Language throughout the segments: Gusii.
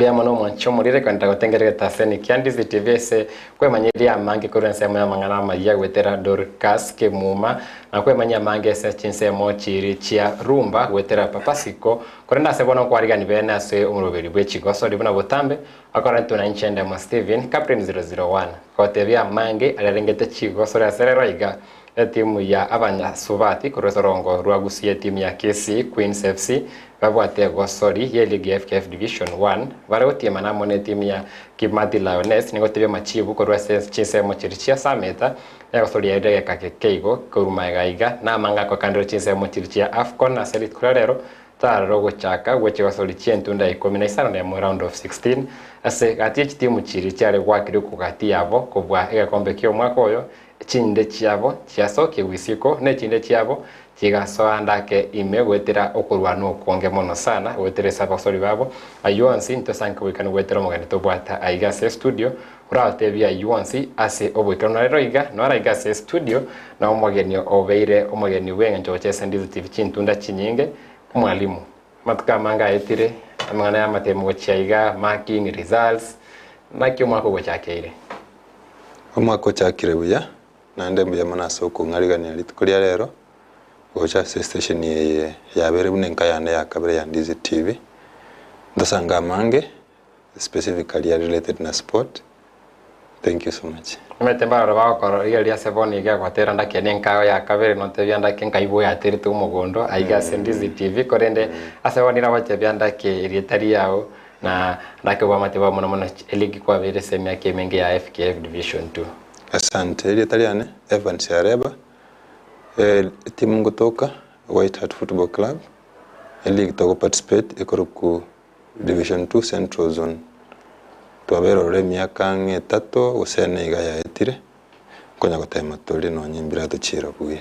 Mbuya mono omwanchi omorire kogenda gotengera egetaseni kia Ndizi TV ase kwemanyeria amange korwa ensemo y'amang'ana amayia goetera Dorcas Kemuma na kwemanyia amange ase chinsemo chiiri chia Rumba goetera Papa Siko korende ase bono nkwarigani bene ase omoroberi bwe chigosori buna botambe akorentwe na inche Ndemo Steven Captain 001 gotebia amange ararengete chigosori ase rero iga Etimu ya abanyasubati korwa esorongo rwa Gusii etimu ya Kisii Queens FC babwate egosori ye ligi ya FKF Division One bare gotiemana amo netimu ya Kimathi Lioness nigo gotebia amachibu korwa ase chinsemo chiria chia Sameta egosori yairire egeka gekeigo korwa magega iga na amang'ana akokandire chinsemo chiria chia Afcon ase rituko ria rero tarara ogochaka gwe chigosori chi'entunda ya ikomi na isano na emo round of 16 ase gati ye chitimu chiria chiare goakerwa gati yabo kobua egekombe ki'omwaka oyo Chinde chiabo chiasokigwa isiko, ne chinde chiabo chigasoa ndake ime goetera okorwana okonge mono sana goetera ase abasori babo. Ayio onsi ntosanke goikana goetera omogeni tobwate aiga ase estudio, oraotebie ayio onsi ase oboikeranu. Na rero iga nore aiga ase estudio na omogeni obeire omogeni bw'engencho gocha ase Ndizi TV chintunda chinyinge, omwalimu. Amatuko amange aetire, amang'ana y'amatemo gochia iga, marking, results, naki omwaka ogochakeire? Omwaka ochakire buya, naende mbuya mono ase okong'arigania rituko ria rero, gocha ase estation eye yabeire buna enka yane ya kabere ya Ndizi TV. Ntosange amange, specifically are related na sport. Thank you so much. Omanyete mbaroro bagokora rigereria ase bono iga egotera ndake ne enka yao ya kabere notebia ndake nkaigwa oyaterete omogondo aiga ase Ndizi TV korende ase bono niragotebia ndake erieta riao Na ndake obwamate bwao mono mono eligi kwabeire ase emiaka emenge ya FKF Division 2. Asante. Erieta riane Evans Areba, etimu ngotoka White Hart Football Club, eleague togo participate ekorokwa Division 2 Central Zone. Twabeire ororo emiaka ang'e etato gose ene iga yaetire. Nkonya gotema tore nonye embirato chiira buya.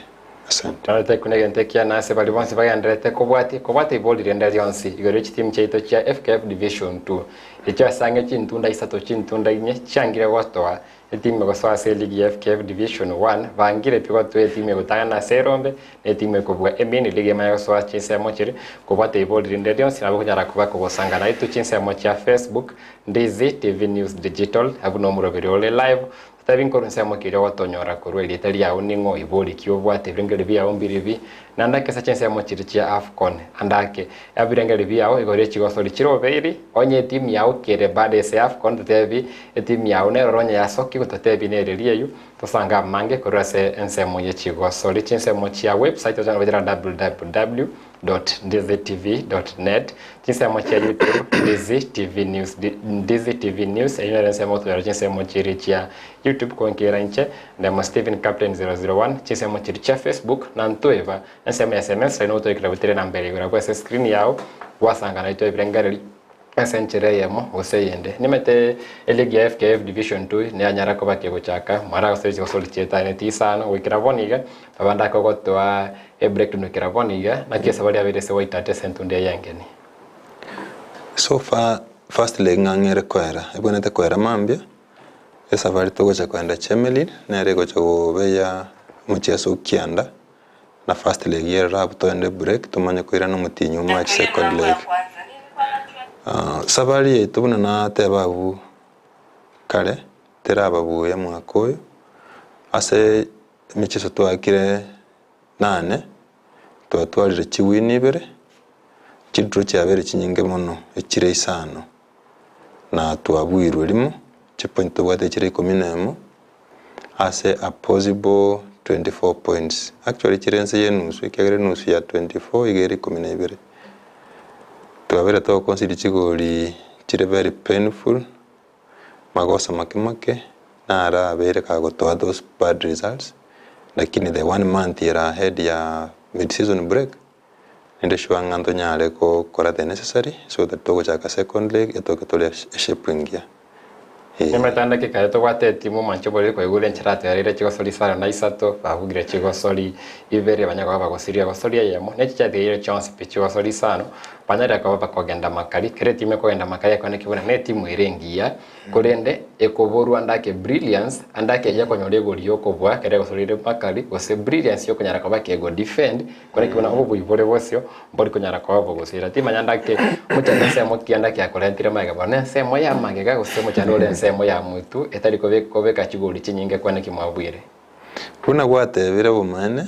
Asante. Torete buna egento ekiya ase baria bonsi bagendererete kobwatia kobwata ibori rinde rionsi igoro ye chitimu chiaito chia FKF Division 2. Echio ase ang'e chintunda isato chintunda inye chiangire gotoa etimu egosoa ase eligi ya FKF Division 1 bangire pi gotoa etimu egotang'ana ase erombe na etimu ekobua emain league emanye gosoa chinsemo chiria kobwata ibori rinde rionsi nabo okonyara koba kogosanga naitwe chinsemo chia Facebook Ndizi TV News Digital abwo nomoroberi ore live Totebi nkorwa ensemo ki eria ogotonyora korwa erieta riao ning'o ibori ki obwate ebirengererio biao mbiribi naende ake ase chinsemo chiria chia Afcon ande ake ebirengererio biao igoro ye chigosori chire obeiri onye etimu yao kere bado ase Afcon totebi etimu yao neroro onye yasokigwe totebi nereria eyio tosange amange korwa ase ensemo ye chigosori chinsemo chia website ochande gochera www. Ndizitv.net, chinsemo chia YouTube Ndizi TV News, Ndizi TV News, eyio nero ensemo gotonyora chinsemo chiria chia YouTube konkera inche Ndemo Stephen Captain 001, chinsemo chiria chia Facebook na ntweba ensemo ya SMS raini ogotoikera goetera enamba ere igoro abwo ase screen yao gwasanga naitwe ebirengererio ase enchera eyemo gose eyende. Nimanyete eligi ya FKF Division 2 neyanyara koba kegochaka mwara gose chigosori chietaaneti isano goikera bono iga abande akogotoa ebreakdown goikera bono iga naki ase baria abeire ase White ase entunda eye engeni. So far first leg ng'a ere koera, ebwenerete koera mambia, esafari togocha koenda Chemelil, nere egocha kobeya omocheso o kianda, na first leg yerore abwo togende break tomanye koirana omotienyi o March second leg. Safari yaito buna nateba abwo kare, teraba buya mwaka oyo, ase emicheso twakire nane, twatwarire chiwin ibere, chidraw chiabeire chinyinge mono, echire isano, na twabuirwe rimo, chipoint tobwate chire ikomi na emo, ase a possible 24 points. Actually chire nse ya enusu ekiagera enusu ya 24 iga ere ikomi na ibere. Twabeire togoconcede chigori chire very painful, magoso make make, naro abeire kagotoa those bad results, lakini the one month ere ahead ya mid season break, ninde sure ng'a ntonyare gokora the necessary so that togochaka second leg etoke tore eshape engiya. Eh. Emetanda ki kare tobwate etimu omanche oboriri kwaigure enchera atereire chigosori isano na isato, babugire chigosori ibere banyare koba bagosiria egosori eyemo, ne chichiatigaire chionsi pi chigosori isano, banyare koba bakogenda makari, kera etimu ekogenda makari ekoneki buna netimu ere engiya, korende ekoborwa ande ake brilliance, ande ake ekonyora egori yokobua kera egosori ere makari, gose brilliance yokonyara koba kego defend, Korende buna obobui bore bosio mbori konyara koba bogosira. Timanya ndake mochando ensemo ki ande kiakorentire magega bono ensemo ya magega gose mochando ore ensemo ya motwe etari kobeka chigori chinyinge kwane ki mwabuire. Buna gwatebire obomaene,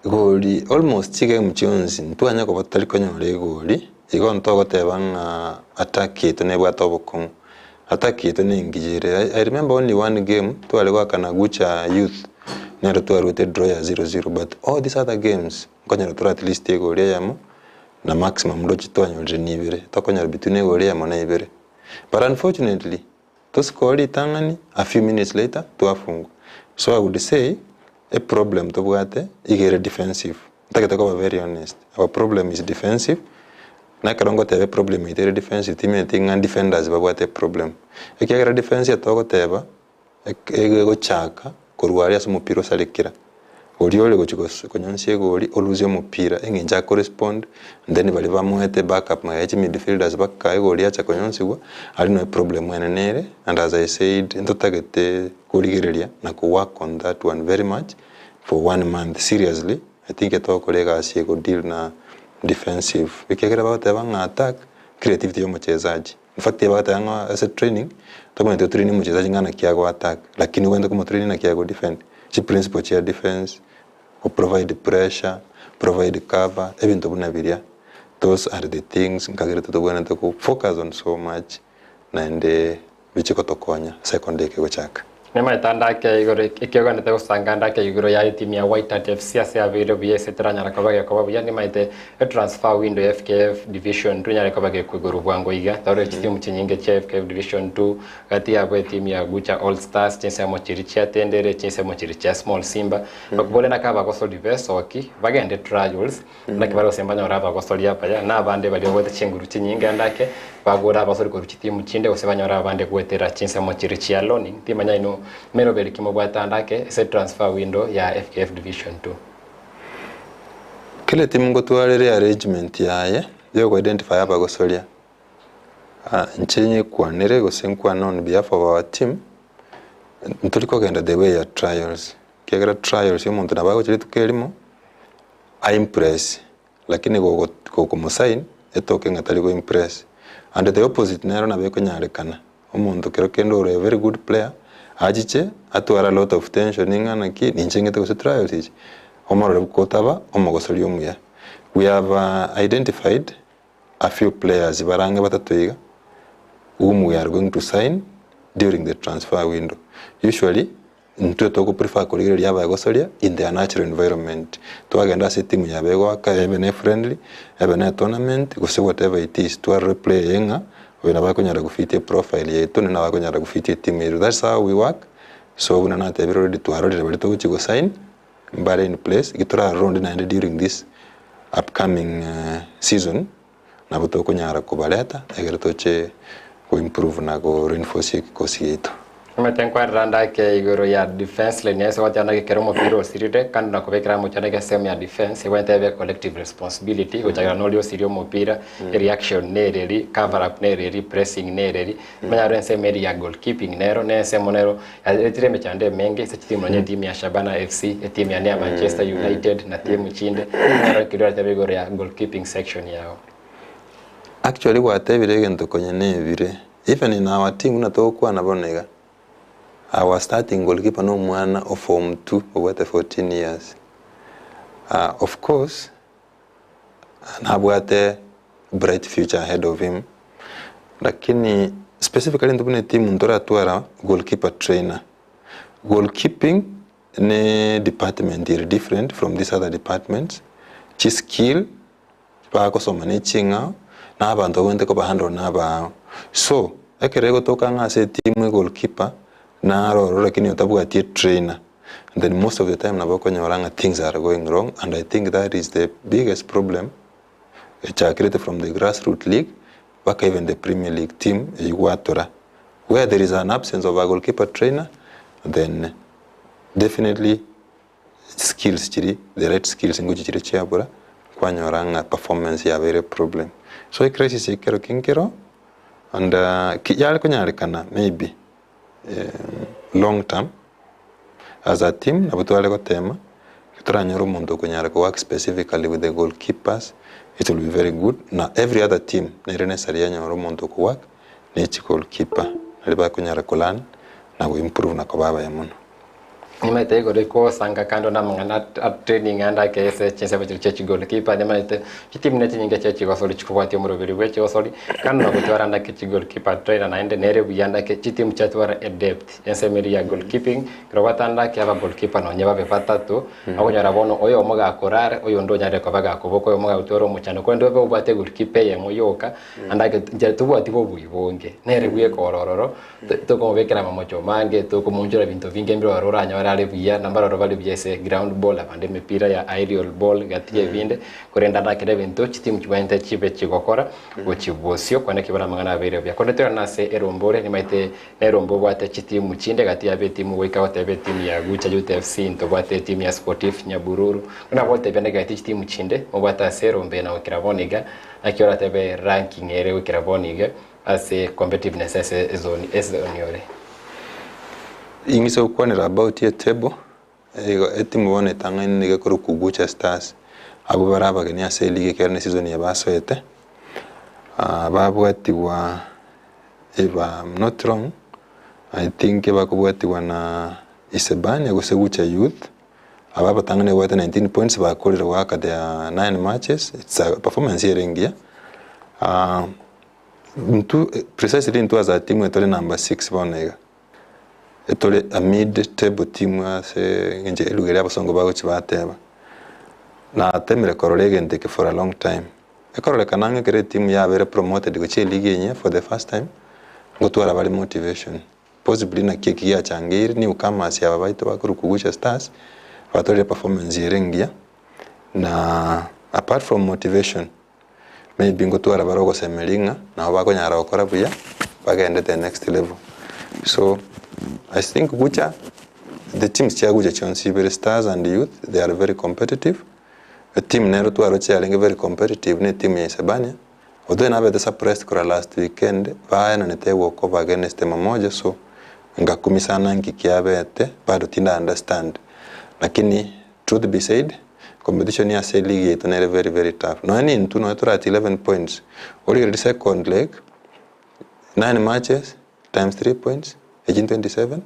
gori almost chigame chionsi ntwanya koba totari konyora egori, igo ntogoteba ng'a attack yaito nebwate obokong'u. Attack yaito nengiya ere, I remember only one game tware goakana Gucha Youth nero twaruete draw ya zero zero but all these other games nkonyora tore at least egori eyemo na maximum ndoche twanyorire ni ibere, tokonyora between egori eyemo na ibere. But unfortunately, to score ritang'ani a few minutes later twafungwa. So I would say eproblem tobwate iga ere defensive, ntagete koba very honest, our problem is defensive, na ekero ngoteba eproblem yaito ere defensive timineti ng'a defenders babwate eproblem, ekiagera defense etogoteba egochaka korwa aria ase omopira osarekera, oria ore gochia gos konyonsia egori olusie omopira eng'encho akorespond, then baria bamoete backup magega chimidfielders baka egori yacha konyonsigwa, aria no eproblem enene ere, and as I said ntotagete korigereria na ko work on that one very much for one month seriously, I think etogokora egasi ego deal na defensive, ekiagera bagoteba ng'a attack, creativity ya omochezaji. In fact bagoteba ng'a ase training, tobwenereti gotrain omochezaji ng'a naki ago attack, lakini obwenerete komotrain naki ago defend, chiprinciple chia defense, go provide pressure, provide cover, ebinto buna biria, those are the things nkagerete tobwenerete go focus on so much naende biche gotokonya second eke gochaka. Nimaete ande ake igoro ekeoganete gosanga ande ake igoro ya etimu ya White Hart FC ase yabeire buya ase teranyara koba gekoba buya nimaete etransfer window ya FKF Division 2 nyare koba gekoigorwa bwango iga torore chitimu chinyinge chia FKF Division 2 gati yabo etimu ya Gucha All Stars chinsemo chiria chia Tendere chinsemo chiria chia Small Simba bakobore naki abagosori besoki bagende trials Naki bare gose mbanyore abagosori abaya, na abande baria babwate chinguru chinyinge ande ake, bagure abasori korwa chitimu chinde, gose banyore abande goetera chinsemo chiria chia loaning. Timanya inwe meroberi ki mobwate ande ake ase transfer window ya FKF Division 2. Kera etimu ngotwara ere arrangement yaye ya ogo identify abagosoria. Inche nyekwanere gose nkwane on behalf of our team, ntori kogenda the way ya trials, ekiagera trials omonto nabo agocha rituko erimo, a impress lakini gogo gokomosign etoke ng'a tari go impress. And the opposite nero nabo ekonyarekana, omonto kero kende ore a very good player, achiche atware a lot of tension ng'a naki ninche ng'ete gose trials echi, omorore gotaba omogosori omuya. We have identified a few players bare ang'e batato iga whom we are going to sign during the transfer window. Usually Intwe togo prefer korigereria abagosoria in their natural environment. Twagenda ase etimu yabo egoaka ebe ne friendly, ebe ne tournament, gose whatever it is, twarore player eye ng'a oyo nabo akonyara gofit eprofile yaito naende nabo akonyara gofit etimu yaito. That's how we work, so buna natebire already twarorire baria togochia gosign, mbare in place, ekio torarore onde naende during this upcoming season, nabo tokonyara kobareta ekero toche go improve na go reinforce ekikosi giaito. Omanyete nkwarera ande ake igoro ya defense line ase goteba naki ekero omopira osirire kando na kobekera amochie ande esehemu ya defense ebwenerete ebe collective responsibility gochakera noria osirie omopira reaction nereri, cover up nereri, pressing nereri, omanye aro ensemo eria ya goalkeeping nero ne ensemo nero yaretire emechando emenge ase chitimu nonye etimu ya Shabana FC, etimu yane ya Manchester United na timu chinde, nero ekero oratebe igoro ya goalkeeping section yao. Actually gwatebire egento konya nebire, even in our team buna togokwana bono iga, our starting goalkeeper na omwana o form two obwate 14 years. Of course, nabwate bright future ahead of him, lakini specifically intwe buna etimu ntoratwara goalkeeper trainer. Goalkeeping ne department ere different from these other departments, chiskill bagosoma ne ching'ao, na abanto babwenerete koba handle na abaao. So, ekero egotoka ng'a ase etimu egoalkeeper, naro ororo lakini otabwati etrainer, then most of the time nabo okonyora ng'a things are going wrong and I think that is the biggest problem echakerete from the grassroot league mpaka even the premier league team eywo gwatora. Where there is an absence of a goalkeeper trainer then definitely skills chiria, the right skills ngochia chiria chiabura, kwanyora ng'a performance yabeire problem. So ecrisis eye kero ki nkero and ki yare konyarekana maybe long term as a team nabo tware gotema, toranyore omonto okonyara ko work specifically with the goalkeepers it will be very good na every other team nere necessary yanyora omonto oko work ne chigoalkeeper naria bakonyara ko learn na go improve na koba abaya mono. Nimaete igoro ikosanga kando na amang'ana a training ande ake ase chinsemo chiria chia chigoalkeeper nimaete chitimu ne chinyinge chia chigosori chikobwatia omoroberi bwe chigosori kando na gotwara ande ake chigoalkeeper trainer naende nere buya ande ake chitimu chiatwara edepth ensemo eria ya goalkeeping ekero gwatanda ake aba goalkeeper nonye babe batato okonyora bono oyomo gakorara oyonde onyare koba gakoboka oyomo gagotwara omochando korende obe obwate egoalkeeper eyemo yoka Naende ake inche tobwati bobui bonge, nere bweka ore ororo, tokomobekera amamocho amange, tokomoonchora ebinto binge mbire ororo oranyore are buya, na mbaroro bare buya ase ground ball, abande emepira ya aerial ball, gati ya ebinde, korende ande akere ebinto chitimu chibwenerete chibe chigokora gochia bosio, kwane ki buna amang'ana abeire buya. Korende toirane ase erombe ore, nimaete na erombe obwate chitimu chinde gati yabo etimu goika goteba etimu ya Gucha Youth FC, ntobwate etimu ya Sportif Nyabururu, buna gotebia ndege gati chitimu chinde, mobwate ase erombe na gokera bono iga. Naki oratebe ranking ere goikera bono iga ase competitiveness ase ezone ezone ore? Ing'ise gokwanera about ye table, igo etimu bono etang'aine nigo ekorokwa Gucha Stars, abwo bare abageni ase eligi ekero ne season eye basoete, babwatigwa if am not wrong, I think bakobwatigwa na Isebania gose Gucha Youth. Aba abatang'ani babwate 19 points bakorire goaka their 9 matches, it's a performance ere engiya. Intwe precisely intwe as a team etore number 6 bono iga, etore a mid table team ase eng'encho eruga eria abasongo bagochia bateba. Natemire korora egento eke for a long time, ekororekana ng'a ekero etimu yabere promoted gochia eligi enyia for the first time, ngotwara bare motivation. Possibly naki eki giachangeire new comers aba baito bakorokwa Gucha Stars batorire performance ere engiya na apart from motivation maybe ngotwara bare ogosemeria ng'a nabo bakonyara gokora buya bagende the next level. So I think Gucha the teams chia Gucha chionsi ibere Stars and Youth they are very competitive, eteam nero twaroche yarenge very competitive na etimu ya Isebania. Otoe nabete surprised korwa last weekend baenanete walk over against Mamoja so ngakumia sana nki kiabete bado tinda understand lakini truth be said competition ase eleague yaito nere very very tough nonya nintwe nonya torati 11 points origererie second leg 9 matches times 3 points echio 27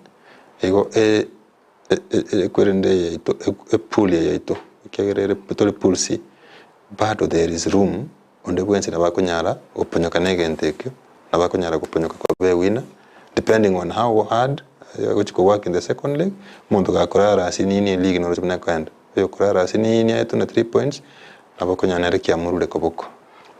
igo Ekwerende eye yaito, epool eye yaito, ekiagera ere tore pool C, bado there is room onde bwensi nabo akonyara goponyoka na egento ekio, nabo akonyara goponyoka koba ewinner, depending on how hard agochi ko work in the second leg, omonto gakorara ase nini eleague noroche buna ekoenda, oyokorara ase nini aetwe na 3 points, nabo okonyora nere kiamorure koboko.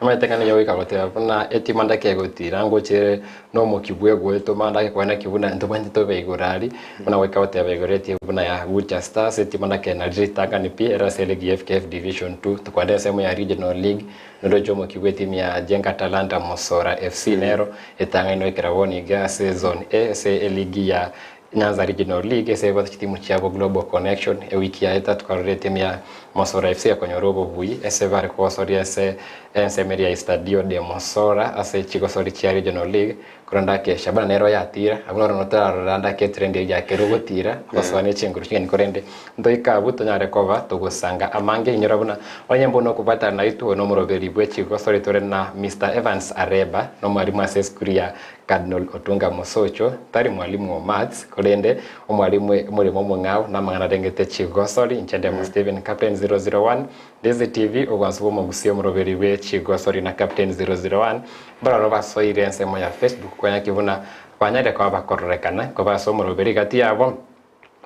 Omanyete ng'a nigo goika goteba buna etima ndake egotira ngoche nomokia bw'egoetoma ndake koena ki buna ntobwenerete tobe igoro aria, buna goika goteba igoro etie buna ya Gucha Stars etima ndake nari ritang'ani pi ere ase eligi ya FKF Division 2 tokwenda ensemo ya Regional League noroche omokia bw'etimu ya Jenga Talanta Mosora FC nero etang'aine goikera bono iga ase Zone A ase eligi ya Nyanza Regional League ase ebwate chitimu chiabo Global Connection ewiki yaeta twarora etimu ya Mosora FC ekonyora obobui ase bare kogosoria ase ensemo eria ya Estadio de Mosora ase chigosori chia Regional League korende ake Shabana nero yatira abwo noro notararora ande ake etrend eria yakera ogotira gosoa ne chinguru chingeni korende ntoike abwo tonyare koba togosanga amange inyora buna onye mbono okobwatana naitwe nomoroberi bwe chigosori tore na Mister Evans Areba nomwalimu ase esukuru ya Cardinal Otunga Mosocho tari mwalimu o maths, korende omwalimu omoremo omong'ao namang'ana arengete chigosori. Inche Ndemo Stephen, Captain 001, Dizzy TV, obwansu bw'omogusia omoroberi bwe chigosori na Captain 001, mbaroro basoire ensemo ya Facebook konya ki buna banyare koba bakororekana koba ase omoroberi gati yabo.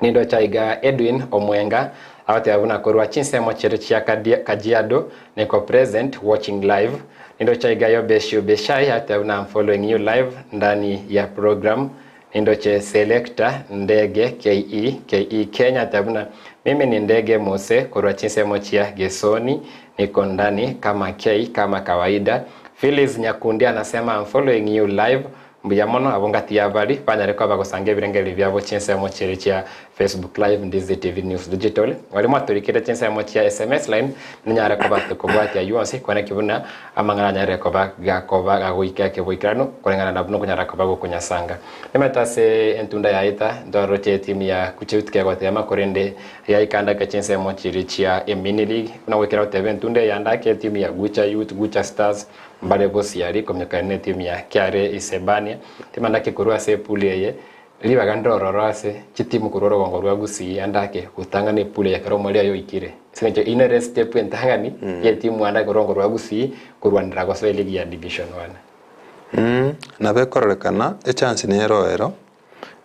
Nindoche aiga Edwin Omwenga agoteba buna korwa chinsemo chiaito chia Kajiado niko present watching live. Nindoche aiga Yobeshu Beshai agoteba buna I'm following you live ndani ya program. Nindoche Selector Ndege KE KE Kenya agoteba buna mimi ni Ndege Mose korwa chinsemo chia Gesoni niko ndani kama K kama kawaida. Phyllis Nyakundi anasema I'm following you live. Mbuya mono abwo ngati y'abari banyare koba bagosanga ebirengererio biabo chinsemo chiria chia Facebook Live Ndizi TV News Digital. Baria mwatorikire chinsemo chia sms line ninyare koba tokobwatia ayio onsi kweneki buna amang'ana anyarire koba gakoba gagoika ekeboikeranu koreng'ana na buna okonyara koba gokonyasanga. Nimanyete ase entunda yaeta ntwaroche etimu ya Kucheuti kegotema korende yaika ndake chinsemo chiria chia emini league buna goikera goteba entunda eye yandake etimu ya Gucha Youth, Gucha Stars Mbare bosiari komyokana netimu ya Kiare Isebania, timandake korwa ase epuli eye, ribaga ndororo ase chitimu korwa orogongo rwa Gusii andake gotang'ana epuli eye ekero omorero oye oikire. Ase eng'encho eyio nere estep entang'ani yetimu andake korwa orogongo rwa Gusii korwanera gosoa eligi ya Division One. Nabo ekororekana echance nero ero,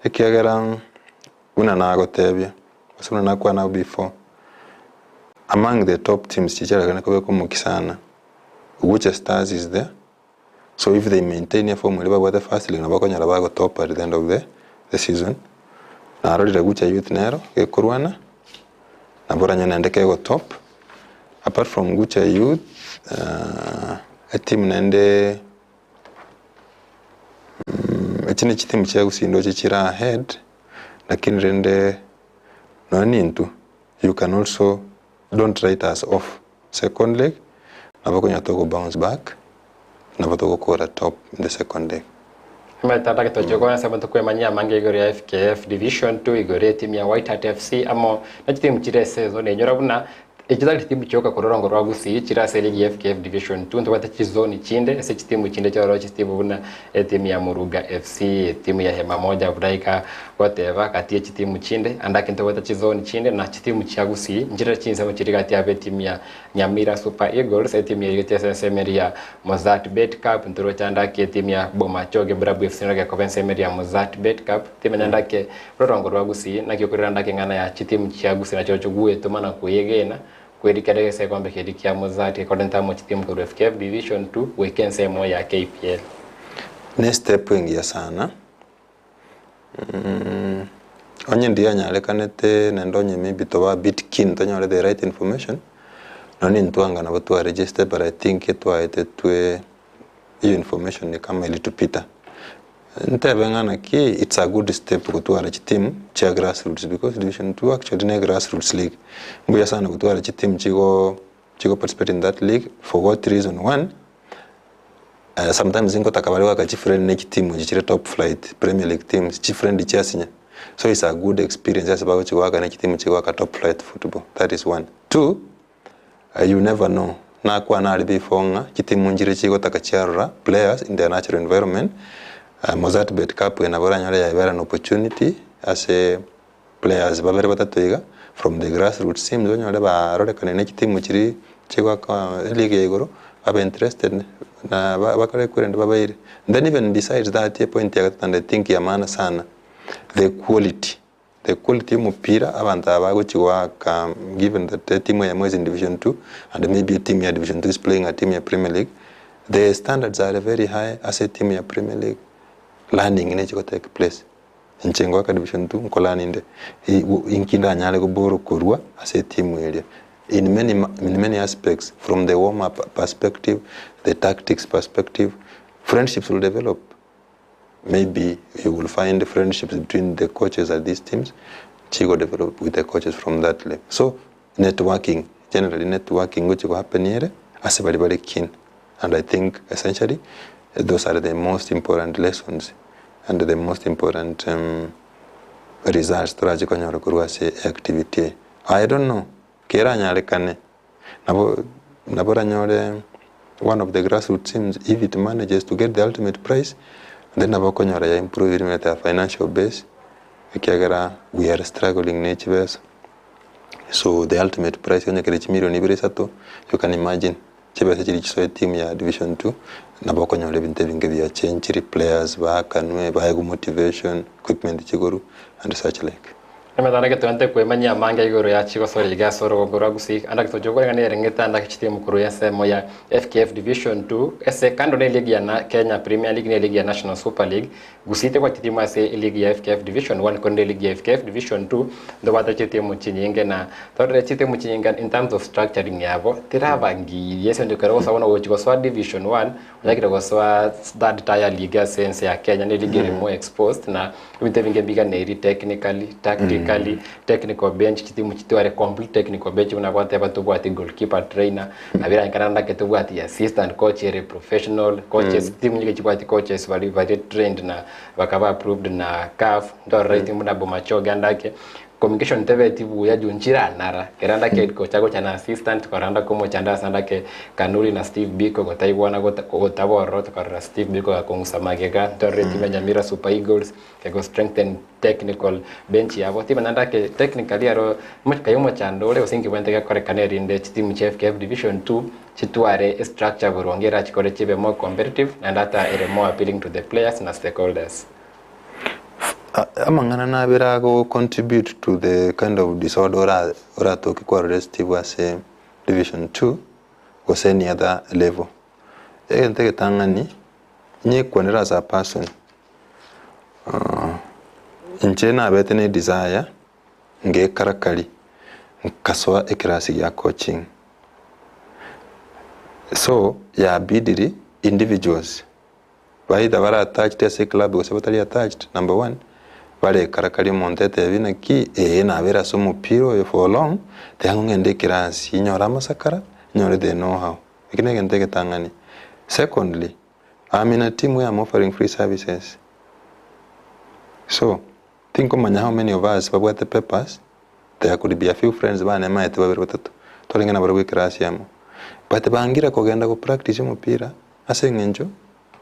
ekiagera buna nagotebia, gose buna nakwana before, among the top teams chichiarekane kobeka omokia sana. Gucha Stars is there, so if they maintain eform eria babwate first league nabo okonyora bagotop at the end of the the season. Narorire Gucha Youth nero gekorwana, nabo oranyore naende kegotop. Apart from Gucha Youth, etimu naende echi ne chitimu chia gusii ndoche chire ahead, lakini rende nonye nintwe you can also don't write us off. Second leg nabo okonyora togo bounce back nabo togokora top in the second leg. Emetandao tochia kobana ase abanto kwemanyia amange igoro ya FKF Division 2 igoro y'etimu ya White Hat FC amo na chitimu chire ase ezo nenyora buna echio tari chitimu chioka korwa orongo rwa Gusii chire ase eligi ya FKF Division 2 ntobwate chizoni chinde ase chitimu chinde chiaroro chitimu buna etimu ya Muruga FC, etimu ya Hema Moja buna iga goteba gati ye chitimu chinde ande ake ntobwate chizoni chinde na chitimu chia Gusii nchire chinsemo chiria gati yabo etimu ya Nyamira Super Eagles, etimu yaigete ase ensemo eria ya Mozzart Bet Cup, ntoroche ande ake etimu ya Bomachoge Brabu FC nero gekoba ensemo eria ya Mozzart Bet Cup. Timanya ande ake rorongo rwa Gusii naki okorera ande ake eng'ana ya chitimu chia Gusii nachio goetoma na koyegena kwerikera ase egekombe keria kia Mozzart gekorenta amo chitimu korwa FKF Division 2 goika ensemo ya KPL. Ne step engiya sana, Onye ndianyarekanete naende onye maybe toba a bit keen tonyore the right information, nonye nintwanga nabo twa register but I think etwaetetwe hiyo information ni kama ilitupita. Ntebe ng'a naki it's a good step gotwara chiteam chia grassroots because division two actually ne grassroots league. Mbuya sana gotwara chiteam chigo chigo participate in that league for what reason? One, Sometimes nkotaka bare goaka chifriend ne chitimu echi chire top flight, premier league teams, chifriend chiasinya. So it's a good experience ase bagochi goaka ne chitimu chigoaka top flight football, that is one. Two, you never know, nakwana aria before ng'a chitimu nchire chigotaka chiarora players in their natural environment, Mozzart Bet Cup eye nabo oranyore yabera an opportunity ase players babere batato iga from the grassroots teams onyore barorekane ne chitimu chiria chigoaka eleague ya igoro babe interested na bakore kwerende babaire. Then even besides that epoint ya gatato and I think ya maana sana the quality, the quality ya omopira abanto aba bagochi goaka given that etimu eyemo is in division two and maybe etimu ya division two is playing a team ya premier league, the standards are very high ase etimu ya premier league, learning nechi go take place. Inche ngoaka division two nkolani inde inki ndanyare goborwa korwa ase etimu eria in many in many aspects from the warm up perspective, the tactics perspective, friendships will develop maybe you will find friendships between the coaches at these teams chigo develop with the coaches from that level. So networking generally networking ngochi go happen ere ase baria bare keen and I think essentially those are the most important lessons and the most important results torache konyora korwa ase eactivity eye. I don't know keranyarekane nabo nabo oranyore one of the grassroots teams if it manages to get the ultimate prize then nabo okonyora ya improve ime their financial base ekiagera we are struggling ne chibesa. So the ultimate prize onye kere chimilion ibere isato you can imagine Chibesa chiria chisoe team ya division two nabo okonyora ebinto ebinge biachenchiri, players baakanwe, baegwe motivation, equipment chigorwe and such like. Emetandao getogente kwemanyia amange igoro ya chigosori iga ase orogongo rwa Gusii ande getoche okoreng'ana ereng'ete ande ake chitimu korwa ensemo ya FKF Division 2 ase kando ne eligi ya Kenya Premier League ne eligi ya National Super League. Gusii tebwati chitimu ase eligi ya FKF Division 1 korende eligi ya FKF Division 2 ntobwate chitimu chinyinge na torore chitimu chinyinge in terms of structuring yabo terabangirie ase eng'encho ekero ogosoa bono gochi gosoa Division 1 Ochakire gosoa third tier league ase ense ya Kenya ne league ere more exposed na ebinto ebinge mbiganeiri technically, tactically, technical bench chitimu chitware complete technical bench buna gwateba tobwati goalkeeper trainer nabo eranyekane naende ake tobwati assistant coach ere professional coaches chitimu nyinge chibwati coaches bari bare trained na bakaba approved na CAF ntorora etimu buna Bomachoge ande ake Communication tebeti buya juu nchiranara kera ndake gocha gocha na assistant koranda komochanda ase ndake Kanuri na Steve Biko gotaigwana gota gotaba ororo tokarora Steve Biko gakong'usa magega ntorore team ya Nyamira Super Eagles ego strengthen technical bench yabo timanya ndake technically aro kaye omochando ore gose inki bwente gekorekana erinde chitimu chia FKF Division 2 chitware estructure boronge erachikore chibe more competitive naende ata ere more appealing to the players na stakeholders. Amang'ana nabere ago contribute to the kind of disorder ora oratoke kwarora esitibu ase division two gose any other level. Egento egetang'ani, nyekwanere as a person, inche nabete na edesire ngekarakari nkasoa ekerasi gia coaching. So yabidiri individuals Either bare attached ase eclub gose batari attached, number one, barekarakaria omonto etebi naki ee nabere ase omopira oyo for long, tiga ng'ende ekerasi nyore amasakara, nyore the know how. Eki na egento egetang'ani. Secondly, I'm in a team where I'm offering free services. So, tinkomanya how many of us babwate papers, there could be a few friends bane maete babere batato, twarenge nabarobwo ekerasi amo. But bangire kogenda go practice omopira, Ase eng'encho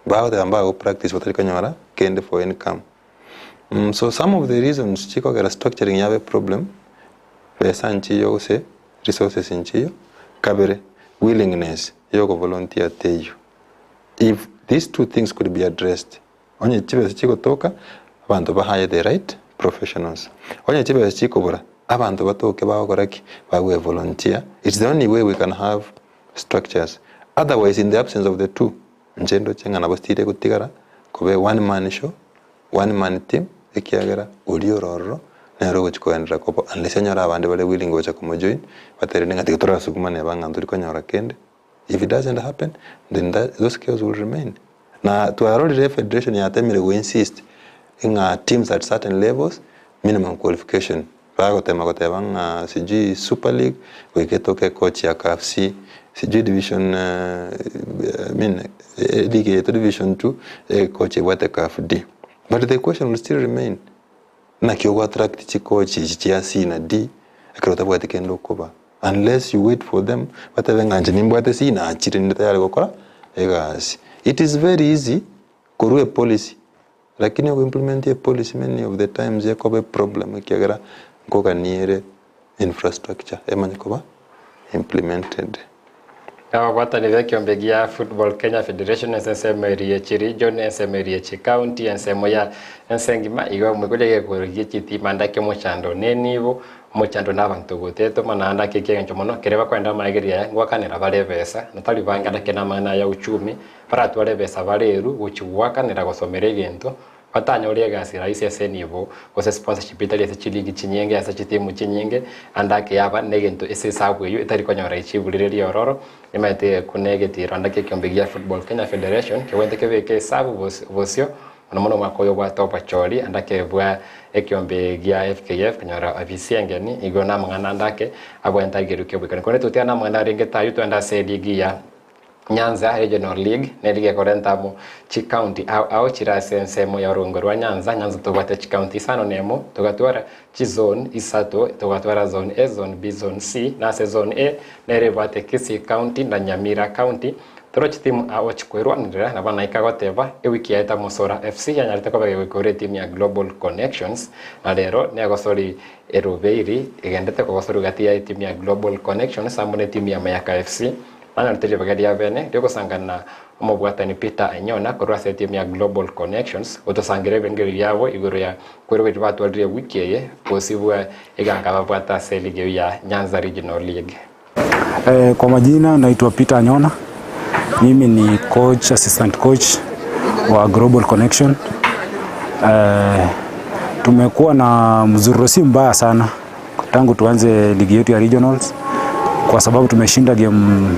bagoteba mbago practice batari konyora kende for income. So some of the reasons chikogera structuring yabe problem, besa nchiyo gose resources nchiyo, kabere willingness ya ogo volunteer teiyo. If these two things could be addressed, onye chibesa chigotoka, abanto ba hire the right professionals. Onye chibesa chikobora, abanto batoke bagokora ki? Bagwe volunteer. It's the only way we can have structures otherwise in the absence of the two inche ndoche ng'a nabo still egotigara kobe one man show, one man team ekiagera oria ore ororo nere ogochi koenderera koba unless onyore abande bare willing gocha komojoin baterende ng'a tiga torasugumane aba ng'a ntori konyora kende if it doesn't happen then that those chaos will remain. Na twarorire efederation yatemire go insist ng'a teams at certain levels minimum qualification Bagotema goteba ng'a sijui super league goika etoke ekochi ya CAF C, sijui division I mean league yaito division 2 ekochi ebwate CAF D. But the question will still remain, naki ogo attract chikochi echi chia C na D ekero otabwati kende okoba unless you wait for them batebe ng'a inche nimbwate C nachire ninde tayari gokora egasi. It is very easy korwa epolicy Lakini ogo implement e policy many of the times ekoba eproblem ekiagera nkogania ere infrastructure emanye koba implemented. Ababwatani b'ekiombe gia Football Kenya Federation ase ensemo eria ye chiregion, ensemo eria ye chicounty, ensemo ya ense engima igo moikoria egekoro gie chitima ande ake omochando nenibo, omochando na abanto gotetoma naende ake ekieng'encho mono keria bakoenda amaegerio aya ngoakanera bare ebesa na tari bange ande ake namang'ana aya uchumi Baratware ebesa bare eru gochia goakanera gosomera egento, batanyore egasi rahisi ase enibo, gose sponsorship etari ase chiligi chinyinge ase chitimu chinyinge, ande ake yaba negento ase esabu eyio etari konyora echibu rire riororo, emaete buna egetiro ande ake ekiombe gia Football Kenya Federation kegwenerete kebeke esabu bosio mono mono omwaka oyo obwate obochori ande ake bwa ekiombe gia FKF konyora ofisi engeni igo namang'ana ande ake abwenerete aigerwe kioboikeranu. Korende totiga namang'ana arenge tayio twende ase eligi ya Nyanza Regional League neri gekorenta amo chicounty ao ao chire ase ensemo ya orogongo rwa Nyanza. Nyanza tobwate chicounty isano na emo, togatwara chizone isato, togatwara zone A, zone B, zone C, na ase zone A nere ebwate Kisii County na Nyamira County. Toro chitimu ao chikwerwanerera nabo naika goteba ewiki yaeta Mosora FC yanyarete koba gegoikora etimu ya Global Connections na rero negosori erobeiri egendete kogosori gati ya etimu ya Global Connections amo na etimu ya Mayaka FC. Nanyorete ribaga ria bene riogosangana omobwatani Peter Anyona korwa ase etimu ya Global Connections gotosangera ebirengererio biabo igoro ya kwerwa batwarire ewiki eye gosibwa eganga babwate ase eligi eyio ya Nyanza Regional League. Kwa majina naitwa Peter Anyona. Mimi ni coach, assistant coach wa Global Connection. Tumekuwa na mzururo si mbaya sana tangu tuanze ligi yetu ya regionals, kwa sababu tumeshinda game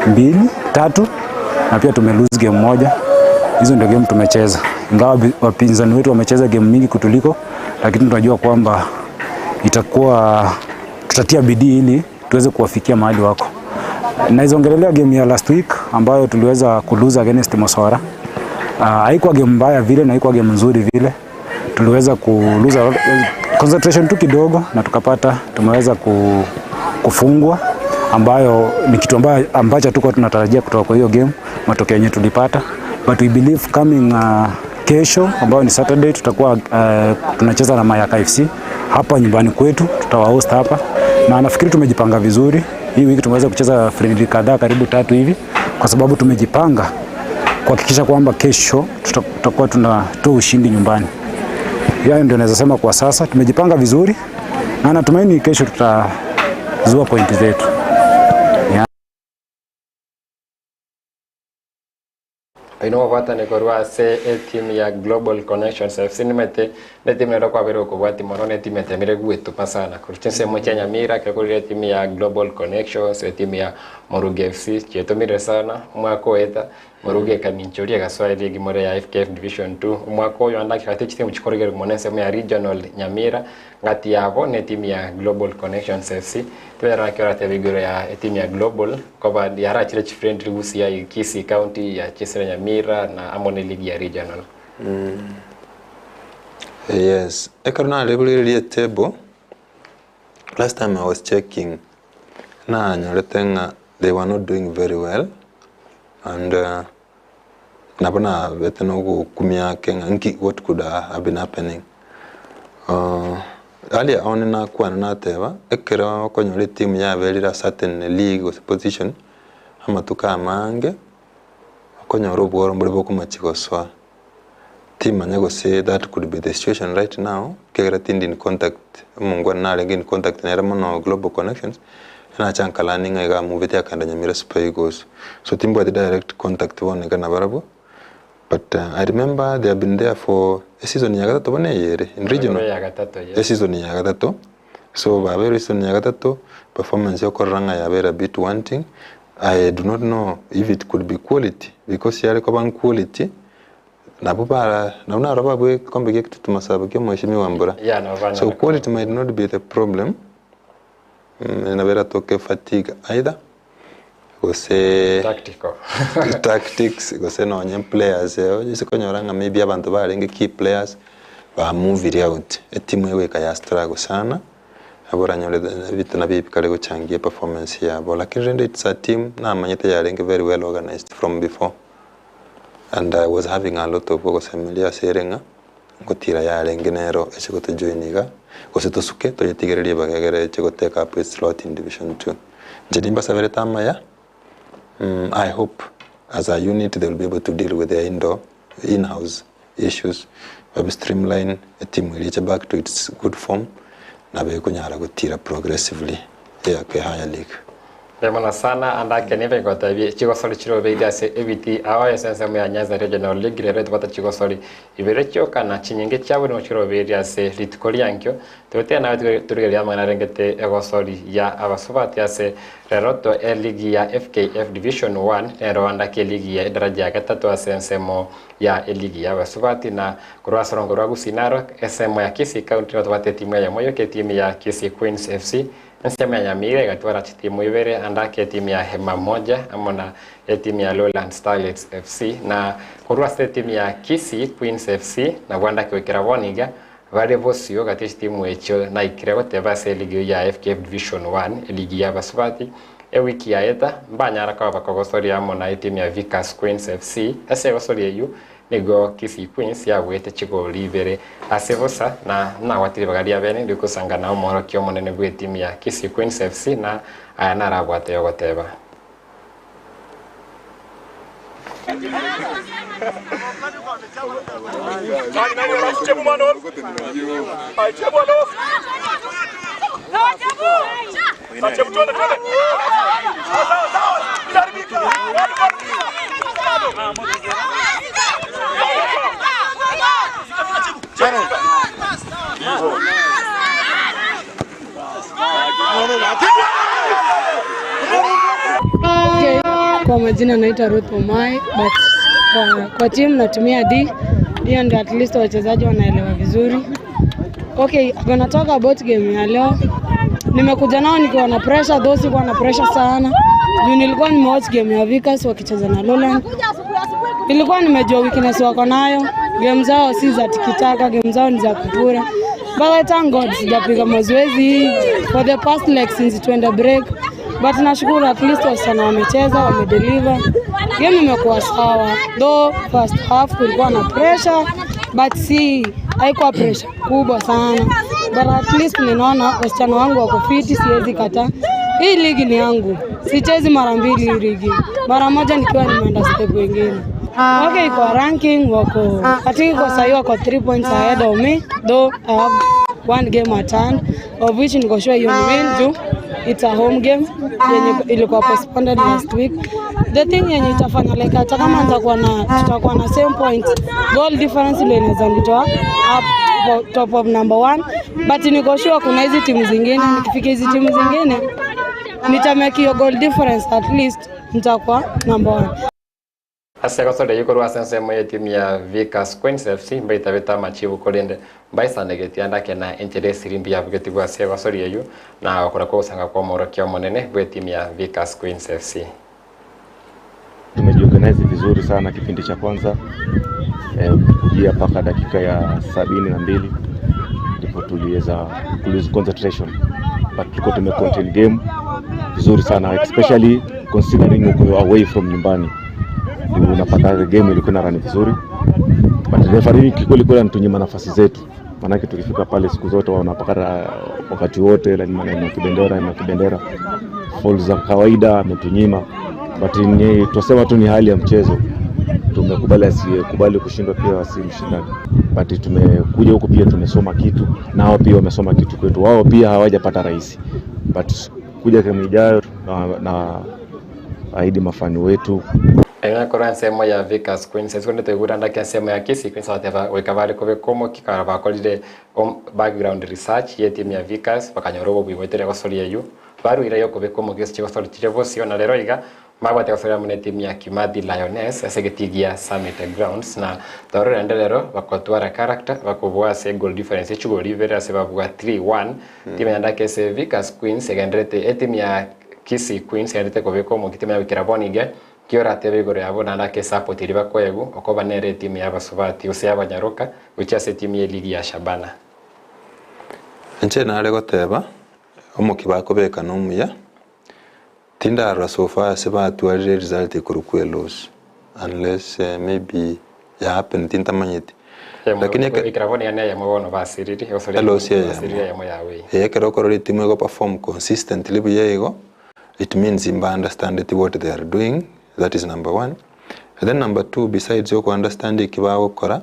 mbili tatu na pia tume lose game moja. Hizo ndio game tumecheza, ingawa wapinzani wetu wamecheza game mingi kutuliko, lakini tunajua kwamba itakuwa tutatia bidii ili tuweze kuwafikia mahali wako. Naizongelelea game ya last week ambayo tuliweza kulose against Mosora. Haikuwa game mbaya vile na haikuwa game nzuri vile. Tuliweza kulose concentration tu kidogo na tukapata tumeweza kufungwa ambayo ni kitu ambacho hatukuwa tunatarajia kutoka kwa hiyo game, matokeo yenye tulipata. But we believe coming kesho ambayo ni Saturday tutakuwa tunacheza na Mayaka FC hapa nyumbani kwetu, tutawa host hapa na nafikiri tumejipanga vizuri. Hii wiki tumeweza kucheza friendly kadhaa karibu tatu hivi, kwa sababu tumejipanga kuhakikisha kwamba kesho tutakuwa tunatoa ushindi nyumbani. Hayo ndio naweza sema kwa sasa, tumejipanga vizuri na natumaini kesho tutazua pointi zetu. Yeah. Oino gobwatani korwa ase etimu ya Global Connections FC nimete ne timu nero kwabere okobwati mono ne timu etemire gwetuma sana korwa chinsemo chia Nyamira ekero korire etimu ya Global Connections, etimu ya Moruga FC chietumire sana omwaka oeta Moruga ekaminchoria egasoa eligi more ya FKF Division 2. Omwaka oyo ande akigati chitimu chikorigerwa mono ensemo ya Regional Nyamira ngati yabo ne etimu ya Global Connections FC tibera naki orateba igoro ya etimu ya Global koba yarachire chifriendly gusii ya Kisii County ya chisire Nyamira na amo ne eligi ya Regional. Yes, ekero naregoreire etable, last time I was checking, nanyorete ng'a they were not doing very well and nabo nabete na ogokumia ake ng'a nki what could have been happening. Earlier on nakwana nateba, ekero okonyora etimu yaberire a certain league gose position, amatuko amange, okonyora obworo mbore bokomachi gosoa. Timanya gose that could be the situation right now, ekiagera tindi in contact, omongwana narenge in contact nere mono Global Connections, nacha nkalani ng'a iga amuvete akagenda Nyamira Super Eagles. So timbwati direct contact bono iga nabarabwo, but I remember they have been there for eseason ya gatato bono eye ere in regional, Ya gatato, yes. Eseason ya gatato, so babeire eseason ya gatato, performance yokorora ng'a yabeire a bit wanting. I do not know if it could be quality, because yare koba quality, nabo bara nabo naro babue egekombe gia Kitutu Masaba kia omweshimiwa Mbura. Yeah, nabo banyara So quality might not be the problem. Nabo eratoke fatigue either gose Tactical. Tactics gose nonye players ase konyora ng'a maybe abanto barenge key players bamovire out etimu egoika ya struggle sana nabo oranyore ebinto nabio bikare gochangia performance yabo lakini rende it's a team namanyete yarenge very well organized from before and I was having a lot of ogosemeria ase ere ng'a ngotira yarenge nero eche gotojoin iga gose tosuke toyetigererie ribaga egere eche gotake up its slot in division two. Inche nimbasaberete amaya, I hope as a unit they will be able to deal with their indoor in-house issues babe streamline etimu eria eche back to its good form nabo ekonyara gotira progressively eyake higher league. Mbuya mono sana ande ake nibe ngotebie chigosori chirobeire ase ebiti ao ase ensemo ya Nyanza Regional League rero tobwate chigosori ibere chioka na chinyinge chiabo nigo chirobeire ase rituko riankio. Togotiga nawe torigereria amang'ana arengete egosori ya abasubati ase rero to eligi ya FKF Division 1 nero ande ake eligi ya edaraja ya gatato ase ensemo ya eligi ya abasubati na korwa ase orongo rwa Gusii naro ensemo ya Kisii County nigo tobwate etimu eyemo yoka etimu ya Kisii Queens FC. Ensemo ya Nyamira egatwara chitimu ibere ande ake etimu ya Hema Moja amo na etimu ya Lowland Starlets FC na korwa ase etimu ya Kisii Queens FC nabwo ande ake goikera bono iga bare bosio gati ye chitimu echio naikire goteba ase eligi ya FKF Division 1 eligi ya abasubati ewiki yaeta mbanyara koba bakogosoria amo na etimu ya Vickers Queens FC ase egosoria eyio nigo Kisii Queens yabwete chigori ibere ase bosa na nagwatire ribaga ria bene rigosangana omworokia omonene bwa etimu ya Kisii Queens FC na aya narabwate yogoteba. Okay, kwa majina naitwa Ruth Omai but kwa, kwa team natumia D. Hiyo ndio at least wachezaji wanaelewa vizuri. Okay, I'm gonna talk about game ya leo. Nimekuja nao nikiwa na pressure, though sikuwa na pressure sana. Juu nilikuwa nimewatch game ya Vickers wakicheza na Lowland. Nilikuwa nimejua weakness wako nayo. Game zao si za tikitaka, game zao ni za kupura. But I thank God sijapiga mazoezi for the past like since tuenda break. But nashukuru at least wasichana wamecheza, wamedeliver. Game imekuwa sawa. Though first half kulikuwa na pressure but si haikuwa pressure kubwa sana. But at least ninaona wasichana wangu wako fiti, siwezi kataa. Hii ligi ni yangu, sichezi mara mbili hii ligi, mara moja nikiwa nimeenda step wengine. Okay, kwa ranking wako I think kwa sahii wako 3 points ahead of me though I have one game at hand of which niko sure hiyo ni win juu it's a home game yenye ilikuwa postponed last week. The thing yenye itafanya like hata kama nitakuwa na tutakuwa na same point, goal difference ndio inaweza nitoa up top of number one, but niko sure kuna hizi timu zingine, nikifika hizi timu zingine nitamake hiyo goal difference at least nitakuwa number one. Ase egosori eyio korwa ase ensemo y'etimu ya Vickers Queens FC mbaitabete amachibu korende mbaisanegetie ande ake na enchera esirimbi yabugetigwe ase egosori eyio na gokora kw'ogosanga kw'omorokia omonene bw'etimu ya Vickers Queens FC. Tumejiorganize vizuri sana kipindi cha kwanza kujia mpaka dakika ya 72 ndipo tuliweza ku lose concentration, but tulikuwa tume contain game vizuri sana especially considering uko away from nyumbani, unapata the game ilikuwa ina run vizuri, but referee kikweli kweli anatunyima nafasi zetu, maanake tukifika pale siku zote wanapakata wakati wote lazima na kibendera na kibendera, foul za kawaida ametunyima, but ni tusema tu ni hali ya mchezo tumekubali, asiyekubali kushindwa pia si mshindani, but tumekuja huku pia tumesoma kitu na hao pia wamesoma kitu kwetu. Wao pia hawajapata rahisi, but kuja game ijayo na, na ahidi mafani wetu Ena korwa ensemo ya Vickers Queens ase konde toigure ande ake ensemo ya Kisii Queens abateba goika bare kobeka omokia ekero bakorire background research ye etimu ya Vickers bakanyora obobui goetera egosori eywo baruire yokobeka omokia ase chigosori chiria bosio na rero iga Mbabwate gosoria amo netimu ya Kimathi Lioness ase egetii gia Summit Grounds na torore rende rero bakotwara character bakobua ase goal difference ye chigori ibere ase babua 3-1. Timu ya Ndaka ase Vickers Queens egenderete etimu ya Kisii Queens egenderete kobeka omokia timu ya goikera bono iga ki oratebe igoro yabo naende ake esupport eria bakoegwa okoba nere etimu ya abasubati gose abanyaroka gochia ase etimu ye ligi ya Shabana. Inche nare goteba, omokia bakobeka nomuya, Tindarora so far ase batwarire result ekorokwa eloss unless maybe ya happen tintamanyeti. Lakini eke Goikera bono yani eyemo bono basiriri gose Eloss eyemo. basiriri eyemo yawe. Eh, ekero okorora etimu ego perform consistently buya igo, it means mba understandeti what they are doing, that is number one. And then number two, besides oko understand eki bagokora,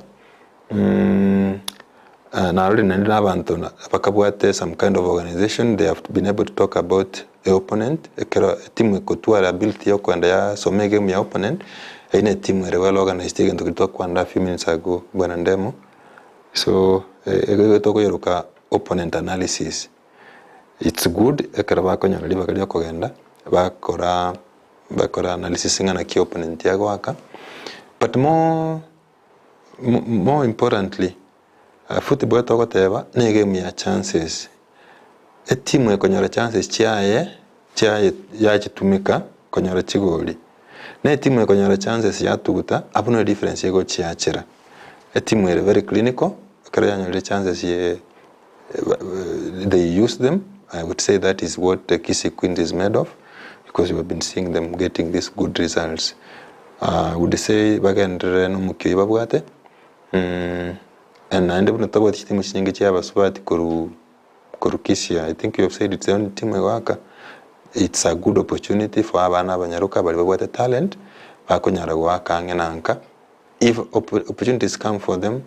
Narorire naende na abanto bakabwate some kind of organization, they have been able to talk about a opponent, ekero etimu ekotwara ability ya okoenda yasoma egame ya opponent, eyio na etimu ere well organized egento keria twakwanera a few minutes ago bwana Ndemo. So igo tokoyeroka opponent analysis. It's good ekero bakonyora ribaga ria okogenda bakora bakora analysis ng'a naki opponent agoaka, but more More importantly, football togoteba ne egame ya chances. Etimu ekonyora chances chiaye chiaye yachitumeka konyora chigori, na etimu ekonyora chances yatuguta abwo nore difference egochiachera. Etimu ere very clinical, ekero yanyorire chances ye they use them, I would say that is what Kisii Queens is made of because we have been seeing them getting these good results. I would say bagenderere na omokia oyio babwate and naende buna tobwate chitimu chinyinge chia abasubati korwa korwa Kisii I think you have said it's the only team egoaka, it's a good opportunity for abana abanyaroka baria babwate talent. Bakonyara goaka ang'e na nka, if opportunities come for them,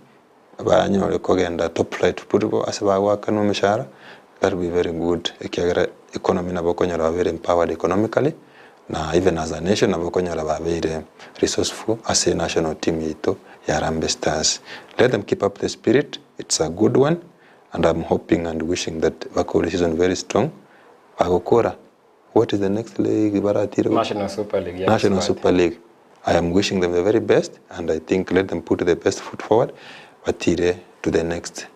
banyore kogenda top flight football ase bagoakanwa emeshahara, that will be very good ekiagera economy nabo okonyora babeire empowered economically, na even as a nation nabo okonyora babeire resourceful ase national team yaito ya Harambee Stars. Let them keep up the spirit, it's a good one and I'm hoping and wishing that bakore season very strong, bagokora What is the next league baratire gochia? National Super League ya National Kiswahili. Super League. I am wishing them the very best and I think let them put the best foot forward batire to the next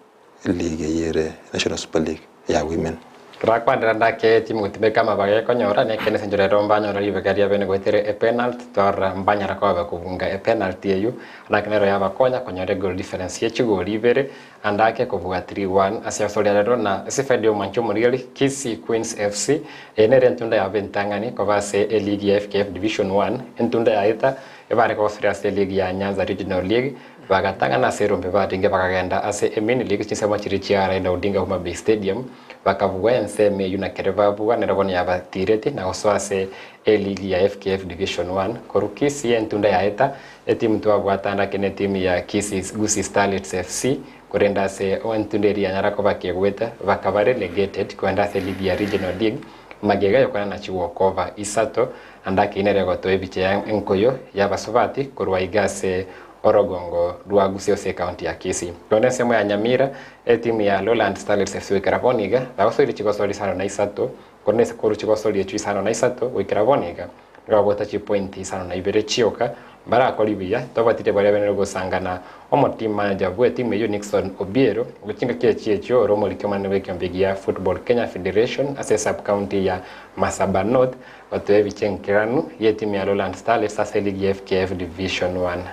league eyio ere National Super League ya women. Torakwanera ndake timu gotumeka amabaga ekonyora nekene ase enchera ero mbanyora ribaga ria bene goetera epenalty twarora mbanyara koba bakobunga epenalty eyio naki nero yabakonya konyora egoal difference ye chigori ibere Ande ake kobua 3-1 ase osoria rero na ase faida y'omwancho omorigeri Kisii Queens FC. Eye nere entunda yabo entang'ani koba ase eligi ya FKF Division One. Entunda yaeta ebare kogosoria ase eligi ya Nyanza Regional League bagatang'ana ase erombe barenge bakagenda ase emain league chinsemo chiria chia Raila Odinga Homa Bay Stadium bakabua ensemo eyio na kere babua nero bono yabatireti na gosoa ase eligi ya FKF Division One. Korwa Kisii entunda yaeta Etimu twabwate ande ake netimu ya Kisii Gusii Starlets FC, korende ase entunda eria yanyara koba kegwete, bakaba relegated kogenda ase eligi ya Regional League, magega yokoenana chiwalkover isato, ande ake nere egotoa ebicha ya enkoyo y'abasubati korwa iga ase orogongo rwa Gusii ase ecounty ya Kisii. Korende ensemo ya Nyamira, etimu ya Lowland Starlets FC goikera bono iga, bagosoire chigosori isano na isato, korende ase korwa chigosori echio isano na isato goikera bono iga, Nibabwate chipointi isano na ibere chioka, mbarakori buya, tobatire baria benere gosangana omoteam manager bw'etimu eyio Nixon Obiero, gochingaki echi echio ore omoriki omonene bw'ekiombe gia Football Kenya Federation ase esub county ya Masaba North, gotoa ebicha enkeranu y'etimu ya Lowland Starlets ase eligi ya FKF Division One.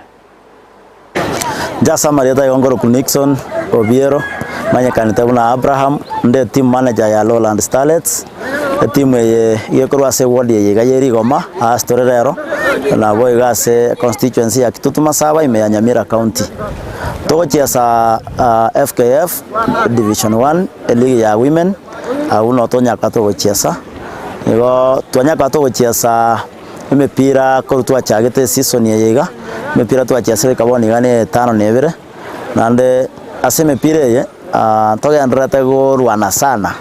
Inche ase amarieta aigo nkorokwa Nixon Obiero, manyekanete buna Abraham, nde team manager ya Lowland Starlets, etimu eye iga ekorwa ase eward eye iga ya Rigoma ase tore rero, nabo iga ase constituency ya Kitutu Masaba ime ya Nyamira county. Togochiesa FKF division one, eligi ya women, abwo noo tonyaka togochiesa, igo twanyaka togochiesa. Emepira korwa twachagete eseason eye iga, emepira twachesire eka bono iga na etano na ebere, naende ase emepira eye togendererete korwana sana,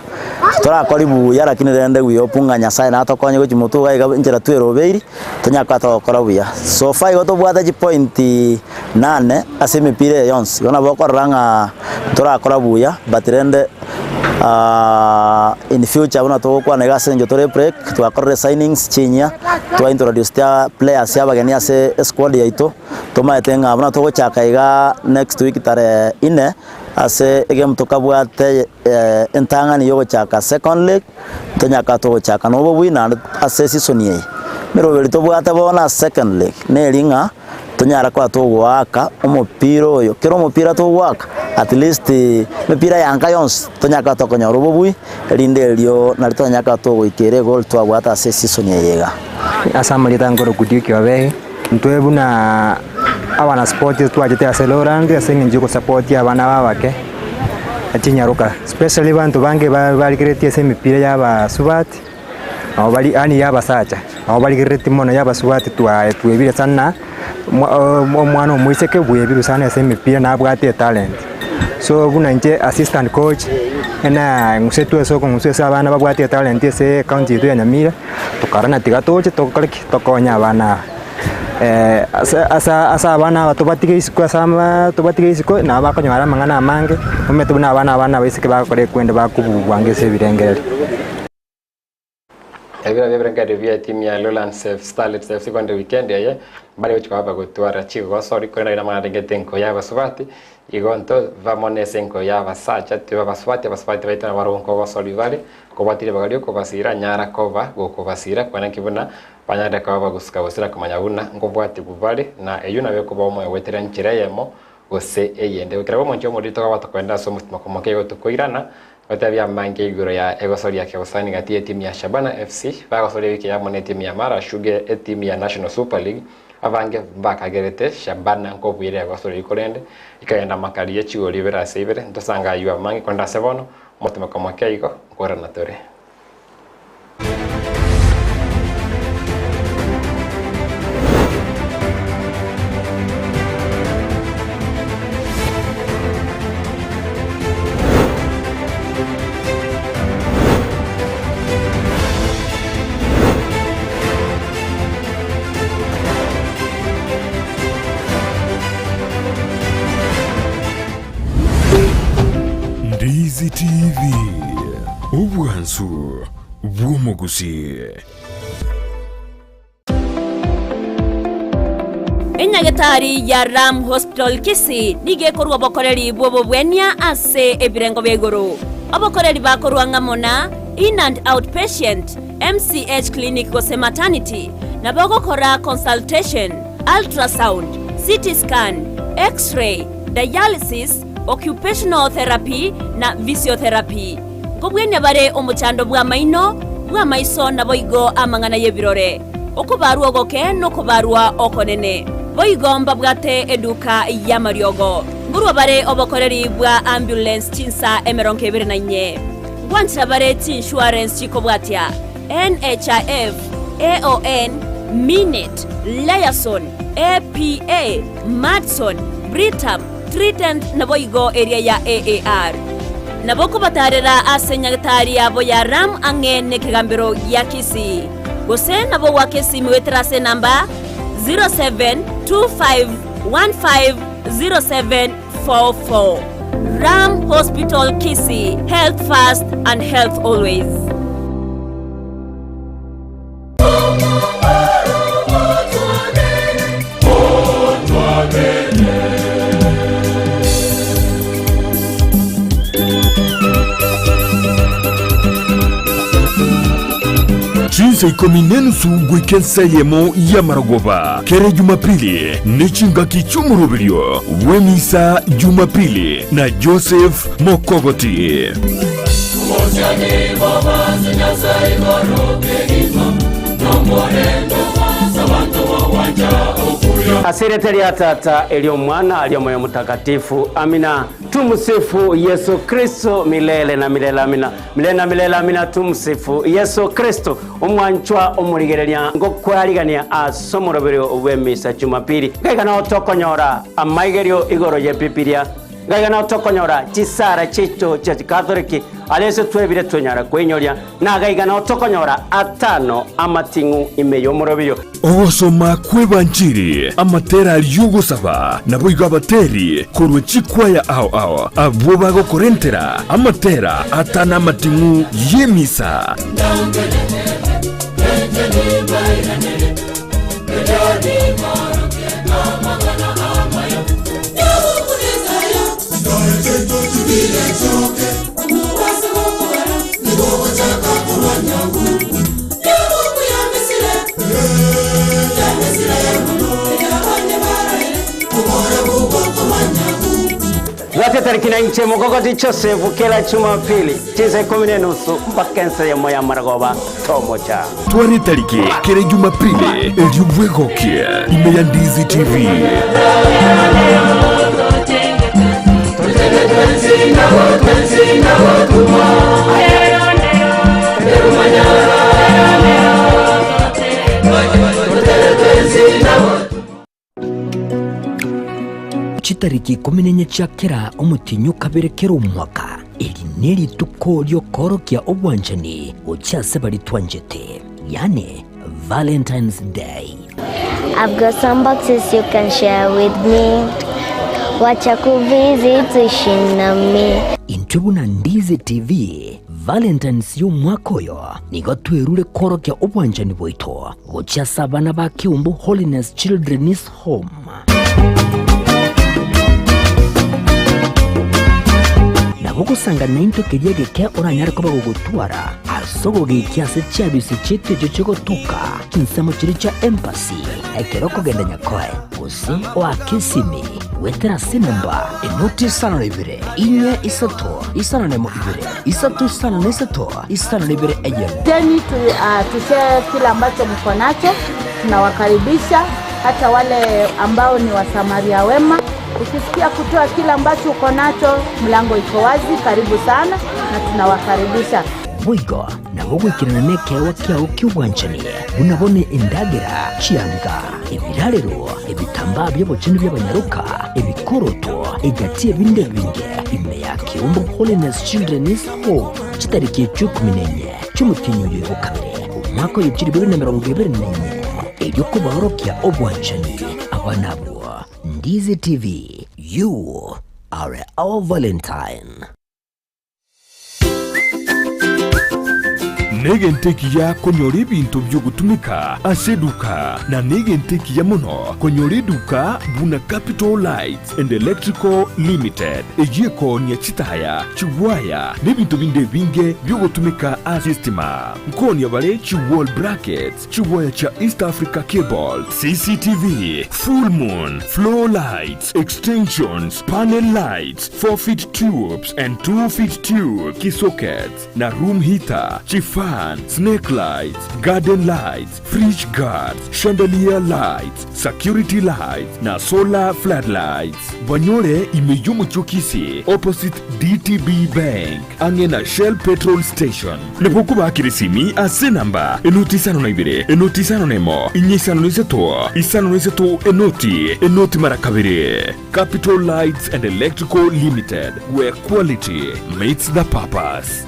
torakori buya lakini rende we hope ng'a Nyasaye natokonye gochia motwe iga iga enchera twerobeiri, tonyare koba togokora buya. So far igo tobwate chipointi nane ase emepira eye yonsi, igo nabo okorora ng'a torakora buya but rende. In future buna togokwana iga ase eng'encho tore break, twakorire signings chinyia, twa introduced players abageni ase esquad yaito, tomaete ng'a buna togochaka igaa next week tarehe ine, ase egame tokabwate entang'ani yogochaka second leg, tonyaka togochaka na obobui naende ase eseason eye. Emeroberi tobwate bono ase second leg, neri ng'a. Tonyara koba togoaka omopira oyo, kera omopira togoaka at least emepira ya nka yonsi tonyare koba tokonyora obobui, erinde erio nario tonyare koba togoikera egoal twabwate ase eseason eye iga. Ase amarieta nkorokwa Duke Obei, intwe buna abana sport twachete ase Lowland ase eng'encho ya ogosupport abana aba abake chinyaroka, especially abanto bange barigereretie ase emepira ya abasubati. Nabo bari yaani ya abasacha, nabo barigereretie mono ya abasubati twaye twebire sana, omwana omoiseke bwebirwe sana ase emepira nabwate etalent. So buna inche assistant coach, ena ng'usetwe ase okong'uswa ase abana babwate etalent ase ecounty yaito ya Nyamira, tokarora tiga toche tokore ki? Tokonye abana aba. Ase ase ase abana aba tobatige isiko ase ama tobatige isiko nabo bakonyora amang'ana amange, omanyete buna abana abana abaiseke bagokora ekwende bakobugwa ange ase ebirengererio. Ebiro bi'ebirengererio bi'etimu ya Lowlands Starlets FC korende weekend eye mbare gochia koba bagotwara chigosori korende aria namang'ana arengete enko y'abasubati igo nto bamo nese enko y'abasacha tiba abasubati abasubati baito nabo barabwo nkogosori bare kobwati ribaga ri'okobasira nyara koba gokobasira kwana nki buna banyarire koba bagosuka gose na komanya buna nkobwatigwa bare na eyio nabo ekoba omoyo goetera enchera eyemo gose eyende. Goikera bw'omonche omoriri tokoba tokoenda ase omotima komoka igo tokoirana Gotebia amange igoro ya egosoria ki'obosani gati y'etimu ya Shabana FC bagosoria ewiki eyemo na etimu ya Mara Sugar etimu ya National Super League abange mbakagerete Shabana nkobueria egosoria eyio korende ikagenda makari ye chigori ibere ase ibere ntosanga ayio amange korende ase bono omotimoko moke igo nkorana tore. TV, obwansu bw'omogusii. Enyagetari ya Ram Hospital Kisii nigo ekorwa obokoreri bw'obobwenia ase ebirengo bia igoro. Obokoreri bakorwa ng'amo na In and Out Patient, MCH Clinic gose Maternity, nabo ogokora consultation, ultrasound, CT scan, X-ray, dialysis, occupational therapy na physiotherapy. Nkobwenia bare omochando bw'amaino, bw'amaiso naboigo amang'ana y'ebirore, okobarwa ogoke nokobarwa okonene. Boigo mbabwate eduka y'amariogo. Nkorwa bare obokoreri bwa ambulance chinsa 24. Ngwanchera bare chiinsurance chikobwatia, NHIF, AON, Minet, Liaison, APA, Madison, Britam, Trident naboigo eria ya AAR. Nabo okobatarera ase nyagetari yabo ya Ram ang'e nekegambero gia Kisii. Gose nabo goaka esimi goetera ase enamba 0725150744. Ram Hospital Kisii, health first and health always. Chinsa ikomi nenusu goika ensa eyemo y'amarogoba kere Jumapili ne chingaki chi'omoroberio bw'emisa Jumapili na Joseph Mokogoti. Ase erieta ria Tata, eri'Omwana, eri'Omoyo Omotakatifu. Amina. Tumsifu Yesu Kristo milele na milele. Amina. Milele na milele. Amina. Tumsifu Yesu Kristo. Omwanchwa omorigereria ngokwarigania ase omoroberio bw'emisa Jumapili. Ngaiga nao tokonyora amaigerio igoro y'Ebibilia. Ngaiga nao tokonyora chisara chiaito chia Chikatholiki, aria ase twebire twenyara kweinyoria, na gaiga nao tokonyora atano amating'u ime y'omoroberio. Ogosoma kw'Ebanchiri, amatera aria y'ogosaba, naboigo abateri korwa chikwaya ao ao, abwo bagokorentera amatera atano amating'u y'emisa. Bwate tariki na inche Mogogoti Joseph kera Jumapili chinsa ikomi na enusu mpaka ensa eyemo ya maragoba tomocha. Tware tariki kera Jumapili erio bwegokie ime ya Ndizi TV. Chitariki ikomi na enye chia kera omotienyi o kabere kera omwaka, eri nerituko riokoorokia obwanchani gochia ase baria twanchete, yaani Valentine's Day. I've got some boxes you can share with me. Wacha kuvisit uishi na mi. Intwe buna Ndizi TV, Valentine's y'omwaka oyo nigo twerure koorokia obwanchani bwaito gochia ase abana ba Kiumbu Holiness Children's Home. Nabo ogosanga naintwe keria egeke oranyare koba gogotwara ase ogogekia ase chiabisi chiaito echio chigotoka chinsemo chiria chia embassy ekero okogenda Nyakoe gose oake esimi goetera ase enamba enoti isano na ibere inye isato isano na emo ibere isato isano na isato isano na ibere eyemo. Jeni tu, uh, tushare kile ambacho mko nacho. Tunawakaribisha hata wale ambao ni wasamaria wema. Ukisikia kutoa kile ambacho uko nacho, mlango iko wazi, karibu sana na tunawakaribisha. Boigo nabo goikerana nekeegwa kiao ki'obwanchani, buna bono endagera, chianga, ebirarero, ebitambaa bi'obochenu bi'abanyaroka, ebikoroto, egati y'ebinde ebinge, ime ya Kiumbu Holiness Children's Home, chitariki echio ikomi na inye chi'omotienyi oyo o kabere, omwaka oyo chilifu ibere na emerongo ebere na inye, erio kobaorokia obwanchani abana abwo. Ndizi TV, you are our Valentine. Negento ekiya konyora ebinto bi'ogotumeka ase eduka, na negento ekiya mono konyora eduka buna Capital Lights and Electrical Limited, eyio ekoonia chitaya, chigwaya, na ebinto binde ebinge bi'ogotumeka ase estima. Nkoonia bare chi wall brackets, chigwaya chia East Africa Cable, CCTV, full moon, floor lights, extensions, panel lights, 4 feet tubes and 2 feet tubes, key sockets, na room heater, chifan, snake lights, garden lights, fridge guards, chandelier lights, security lights, na solar floodlights. Banyore ime y'omochie o Kisii opposite DTB Bank ang'e na Shell petrol station. Nabo okobakera esimi ase enamba enoti 52 enoti 51 inye 53 53 enoti enoti mara kabere. Capital Lights and Electrical Limited, where quality meets the purpose.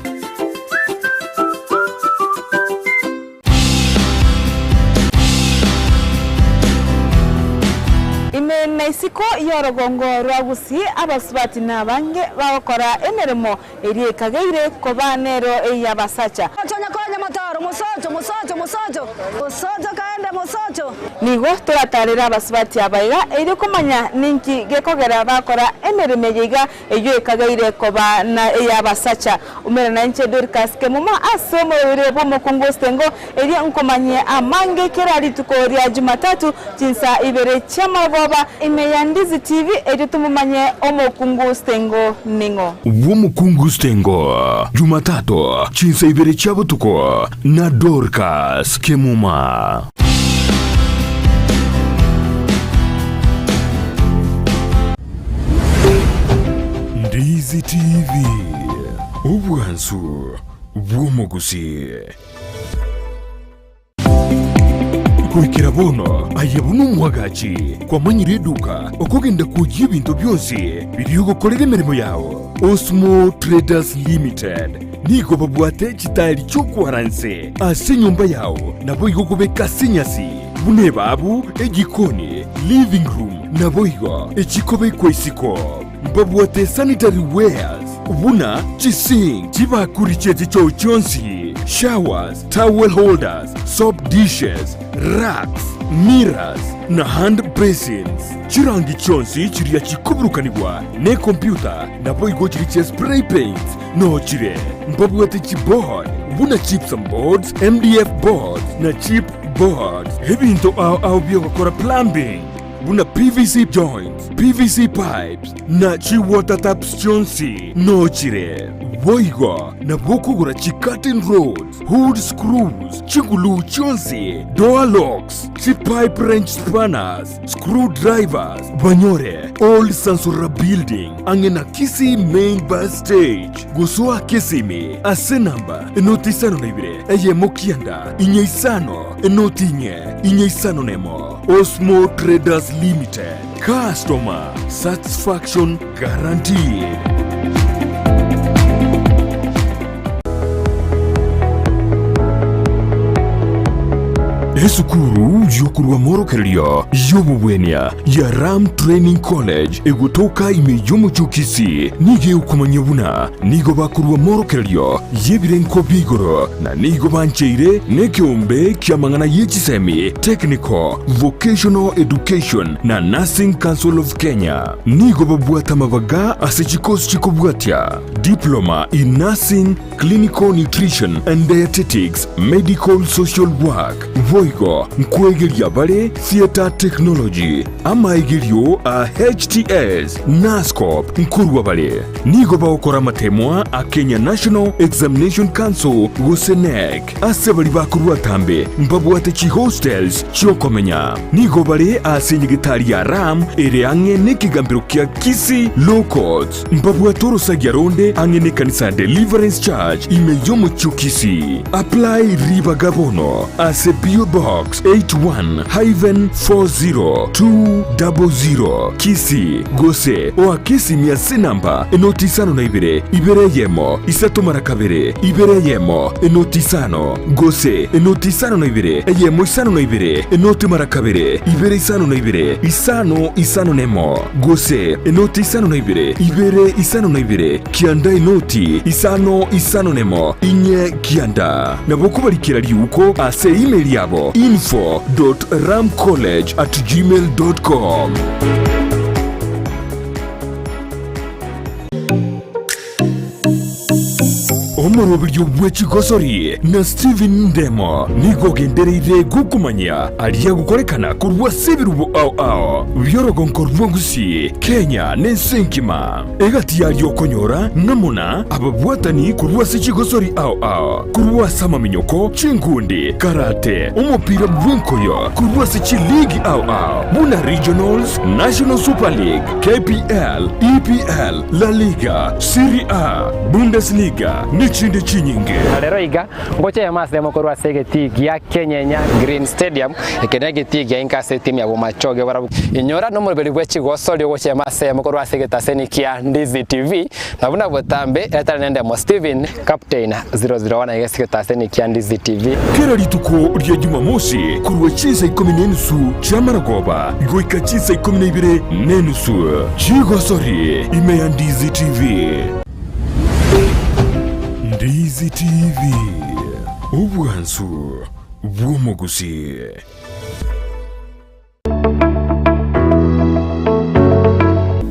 Ime na isiko y'orogongo rwa Gusii abasubati nabange bagokora emeremo eria ekageire koba nero ey'abasacha. Nigo toratarere abasubati aba iga erio komanya ninki gekogera bakora emeremo eye iga eyio ekageire koba na ey'abasacha. Umera nainche Dorcas Kemuma ase omorwaire bw'omokungu Osengo erio nkomanyie amange kera rituko ria Jumatatu chinsa ibere chi'amarogoba ime ya Ndizi TV erio tomomanye omokungu Stengo ning'o. Bw'omokungu Stengo, Jumatatu, chinsa ibere chia botuko, na Dorcas Kemuma. Ndizi TV, obwansu bw'omogusii. Goikera bono aye buna omwagachi kwamanyire eduka okogenda kwoyia ebinto bionsi biria ogokorera emeremo yao. Osmo Traders Limited nigo babwate chitairi chi'okwara nse ase enyomba yao naboigo kobeka ase enyasi buna ebabu, ejikoni, living room naboigo echikobekwa isiko. Mbabwate sanitary wares buna chisink, chibakuri chie chichoo chionsi, showers, towel holders, soap dishes, racks, mirrors, na hand basins. Chirangi chionsi chiria chikoburukanigwa nekompyuta naboigo chiria chia spray paints noo chire. Mbabwate chiboard buna gypsum boards, MDF boards na chip boards. Ebinto ao ao biogokora plumbing buna PVC joints, PVC pipes, na chi-water taps chionsi noo chire. Boigo nabo okogora chi-curtain rods, hood screws, chiguluu chionsi, door locks, chi-pipe wrench spanners, screw drivers, banyore Old Sansora Building ang'e na Kisii Main Bus Stage. Gosoa Kisimi ase namba enoti 52 eyemo kianda inye isano enoti inye inye isano nemo. Osmo Traders Limited, Customer Satisfaction Guaranteed. Esukuru y'okorwa morokererio y'obobwenia ya Ram Training College egotoka ime y'omochie o Kisii nigo egokomanyia buna nigo bakorwa morokererio y'ebirengo bia igoro na nigo bancheire nekeombe ki'amang'ana ye chisemi, Technical, Vocational Education na Nursing Council of Kenya. Nigo babwate amabaga ase chikosi chikobwatia, Diploma in Nursing, Clinical Nutrition and Dietetics, Medical Social Work, boigo nkwegeria bare Theatre Technology, amaegerio a HTS, Nuscop nkorwa bare. Nigo bagokora amatemwa a Kenya National Examination Council gose KNEC. Ase baria bakorwa atambe mbabwate chihostels chi'okomenya. Nigo bare ase enyegetari ya Ram ere ang'e nekegambero kia Kisii Law Courts. Mbabwate orosagia ronde ang'e nekanisa ya Deliverance Church ime y'omochie o Kisii. Apply ribaga bono ase PO Box. Box 81-40200 Kisii gose oake esimi ase enamba enoti isano na ibere, ibere eyemo, isato mara kabere, ibere eyemo, enoti isano, gose enoti isano na ibere, eyemo isano na ibere, enoti mara kabere, ibere isano na ibere, isano isano nemo, gose enoti isano na ibere, ibere isano na ibere, kianda enoti isano isano nemo, inye kianda. Nabo kobarikera riuko ase email yabo info dot ramcollege at gmail dot com. Omoroberio bwe chigosori na Stephen Ndemo nigo ogendereire gokomanyia aria agokorekana korwa ase ebirubo ao ao bi'orogonko rwa Gusii, Kenya na ense engima. Egati yaria okonyora ng'amo na ababwatani korwa ase chigosori ao ao, korwa ase amaminyoko, chinkundi, karate, omopira bw'enkoyo, korwa ase chiligi ao ao buna Regionals, National Super League, KPL, EPL, La Liga, Serie A, Bundesliga, nechinde chinyinge. Na rero iga, ngocha eyemo ase eyemo korwa ase egetii gia Kenyenya Green Stadium, eke negetii gia inka ase etimu ya Bomachoge barabwo. Inyora nomoroberi bwe chigosori ogocha eyemo ase eyemo korwa ase egetaseni kia Ndizi TV, na buna botambe etari nendemo Stephen Captain 001 aiga ase egetaseni kia Ndizi TV. Kera rituko ria Jumamosi korwa chinsa ikomi na enusu chi'amaragoba goika chinsa ikomi na ibere na enusu chigosori ime ya Ndizi TV. Ndizi TV, obwansu bw'omogusii.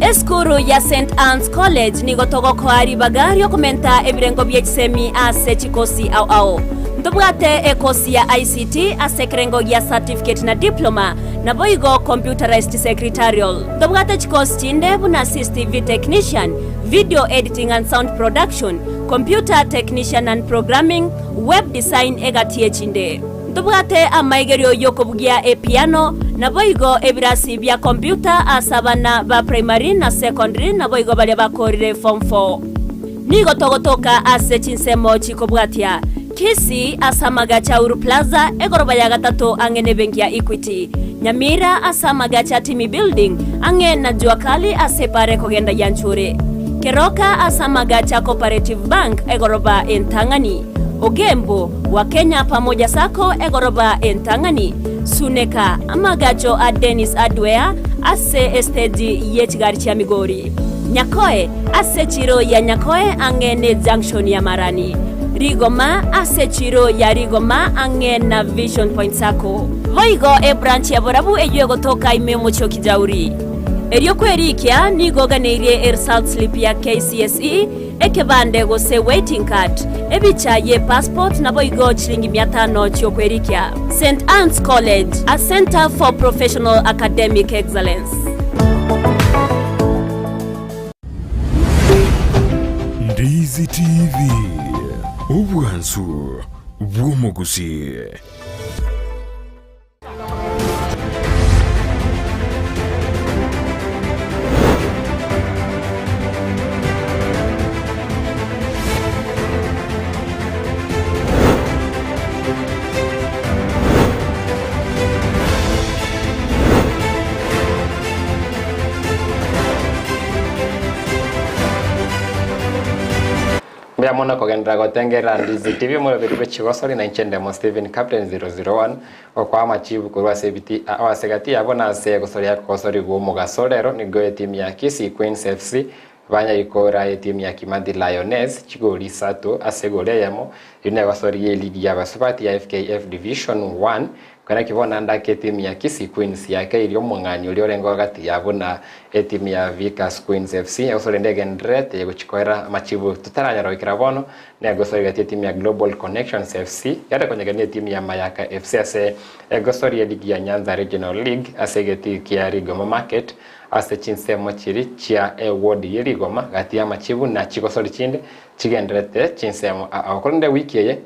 Esukuru ya St Anne's College nigo togokoa ribaga riokomenta ebirengo bie chisemi ase chikosi ao ao. Ntobwate ekosi ya ICT ase ekerengo gia certificate na diploma, naboigo computerized secretarial. Ntobwate chikosi chinde buna CCTV technician, video editing and sound production, computer technician and programming, web design egati echinde. Ntobwate amaigerio y'okobugia epiano, naboigo ebirasi bia computer ase abana ba primary na secondary naboigo baria bakorire form four. Nigo togotoka ase chinsemo chikobwatia, Kisii ase amagacho a Uhuru Plaza, egoroba ya gatato ang'e nebenki ya Equity, Nyamira ase amagacho a Timi Building ang'e na Jua Kali ase epara ekogenda Yanchuri, Keroka ase amagacho a Cooperative Bank egoroba entang'ani, Ogembo, wa Kenya Pamoja Sacco egoroba entang'ani, Suneka, amagacho a Dennis Hardware ase esteji ye chigari chia Migori, Nyakoe, ase echiro ya Nyakoe ang'e ne junction ya Marani, Rigoma, ase echiro ya Rigoma ang'e na Vision Point Sacco. Boigo ebranch ya Borabu eyio egotoka ime y'omochie o Kijauri. Erio kwerikia nigo oganeirie eresult slip ya KCSE, ekebande gose waiting card, ebicha ye passport naboigo chilingi mia tano chiokwerikia. St Anne's College, a centre for professional academic excellence. Ndizi TV, obwansu bw'omogusii. Mbuya mono kogenderera gotengerera Ndizi TV omoroberi bwe chigosori na inche Ndemo Stephen Captain 001 Gokoa amachibu korwa ase ebiti ao ase gati yabo na ase egosoria kogosorigwa omogaso rero nigo etimu ya Kisii Queens FC banyagikora etimu ya Kimathi Lioness chigori isato ase egori eyemo. Eyio negosoria y'eligi y'abasubati ya FKF Division One. Naki bono ande ake etimu ya Kisii Queens yakeirie omong'anyi oria orenge gati yabo na etimu ya Vickers Queens FC egosoria ende egendererete gochia koera amachibu totaranyara goikera bono Negosoria gati etimu ya Global Connections FC yare konyegania etimu ya Mayaka FC ase egosoria eligi ya Nyanza Regional League ase egetii kia Rigoma Market ase chinsemo chiria chia eward ye Rigoma gati y'amachibu na chigosori chinde chigendererete chinsemo ao. Korende wiki eye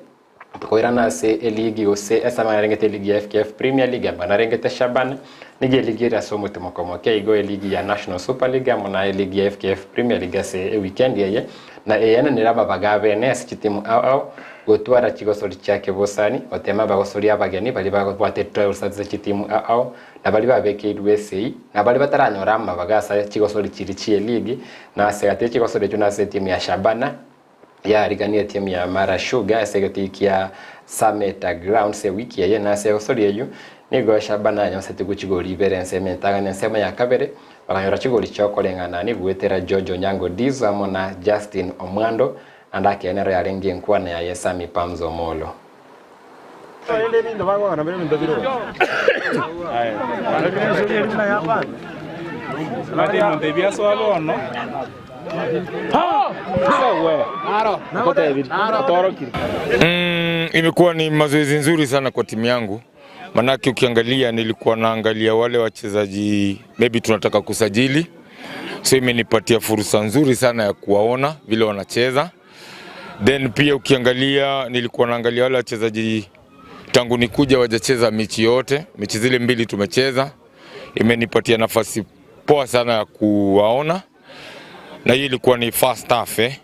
tokoirana ase eligi gose ase amang'ana arengete eligi ya FKF Premier League amang'ana arengete Shabana nigo eligi ere ase omotimoko moke igo eligi ya National Super League amo na eligi ya FKF Premier League ase ewikendi eye. Na eyenanire amabaga abene ase chitimu ao ao gotwara chigosori chia kebosani, gotema abagosori abageni baria babwate trials ase chitimu ao ao, na baria babekeirwe esegi, na baria bataranyora amabaga ase chigosori chiria chi'eligi, na ase gati ye chigosori echio nase etimu ya Shabana, yariganie etimu ya Mara Sugar ase egetii kia Sameta Grounds ewiki eye, na ase egosori eyio nigo Shabana yanyosetigwe chigori ibere ensemo entang'ani na ensemo ya kabere, bakanyora chigori chiokoreng'ana nigoetera George Onyango Dizo amo na Justin Omwando, naende akeene ero yarenge enkwana yaye Sammy Pamzo Omolo. Imekuwa ni mazoezi nzuri sana kwa timu yangu, manake ukiangalia nilikuwa naangalia wale wachezaji maybe tunataka kusajili, so imenipatia fursa nzuri sana ya kuwaona vile wanacheza. Then pia ukiangalia nilikuwa naangalia wale wachezaji tangu nikuja wajacheza mechi yote, mechi zile mbili tumecheza, imenipatia nafasi poa sana ya kuwaona, na hii ilikuwa ni first half eh.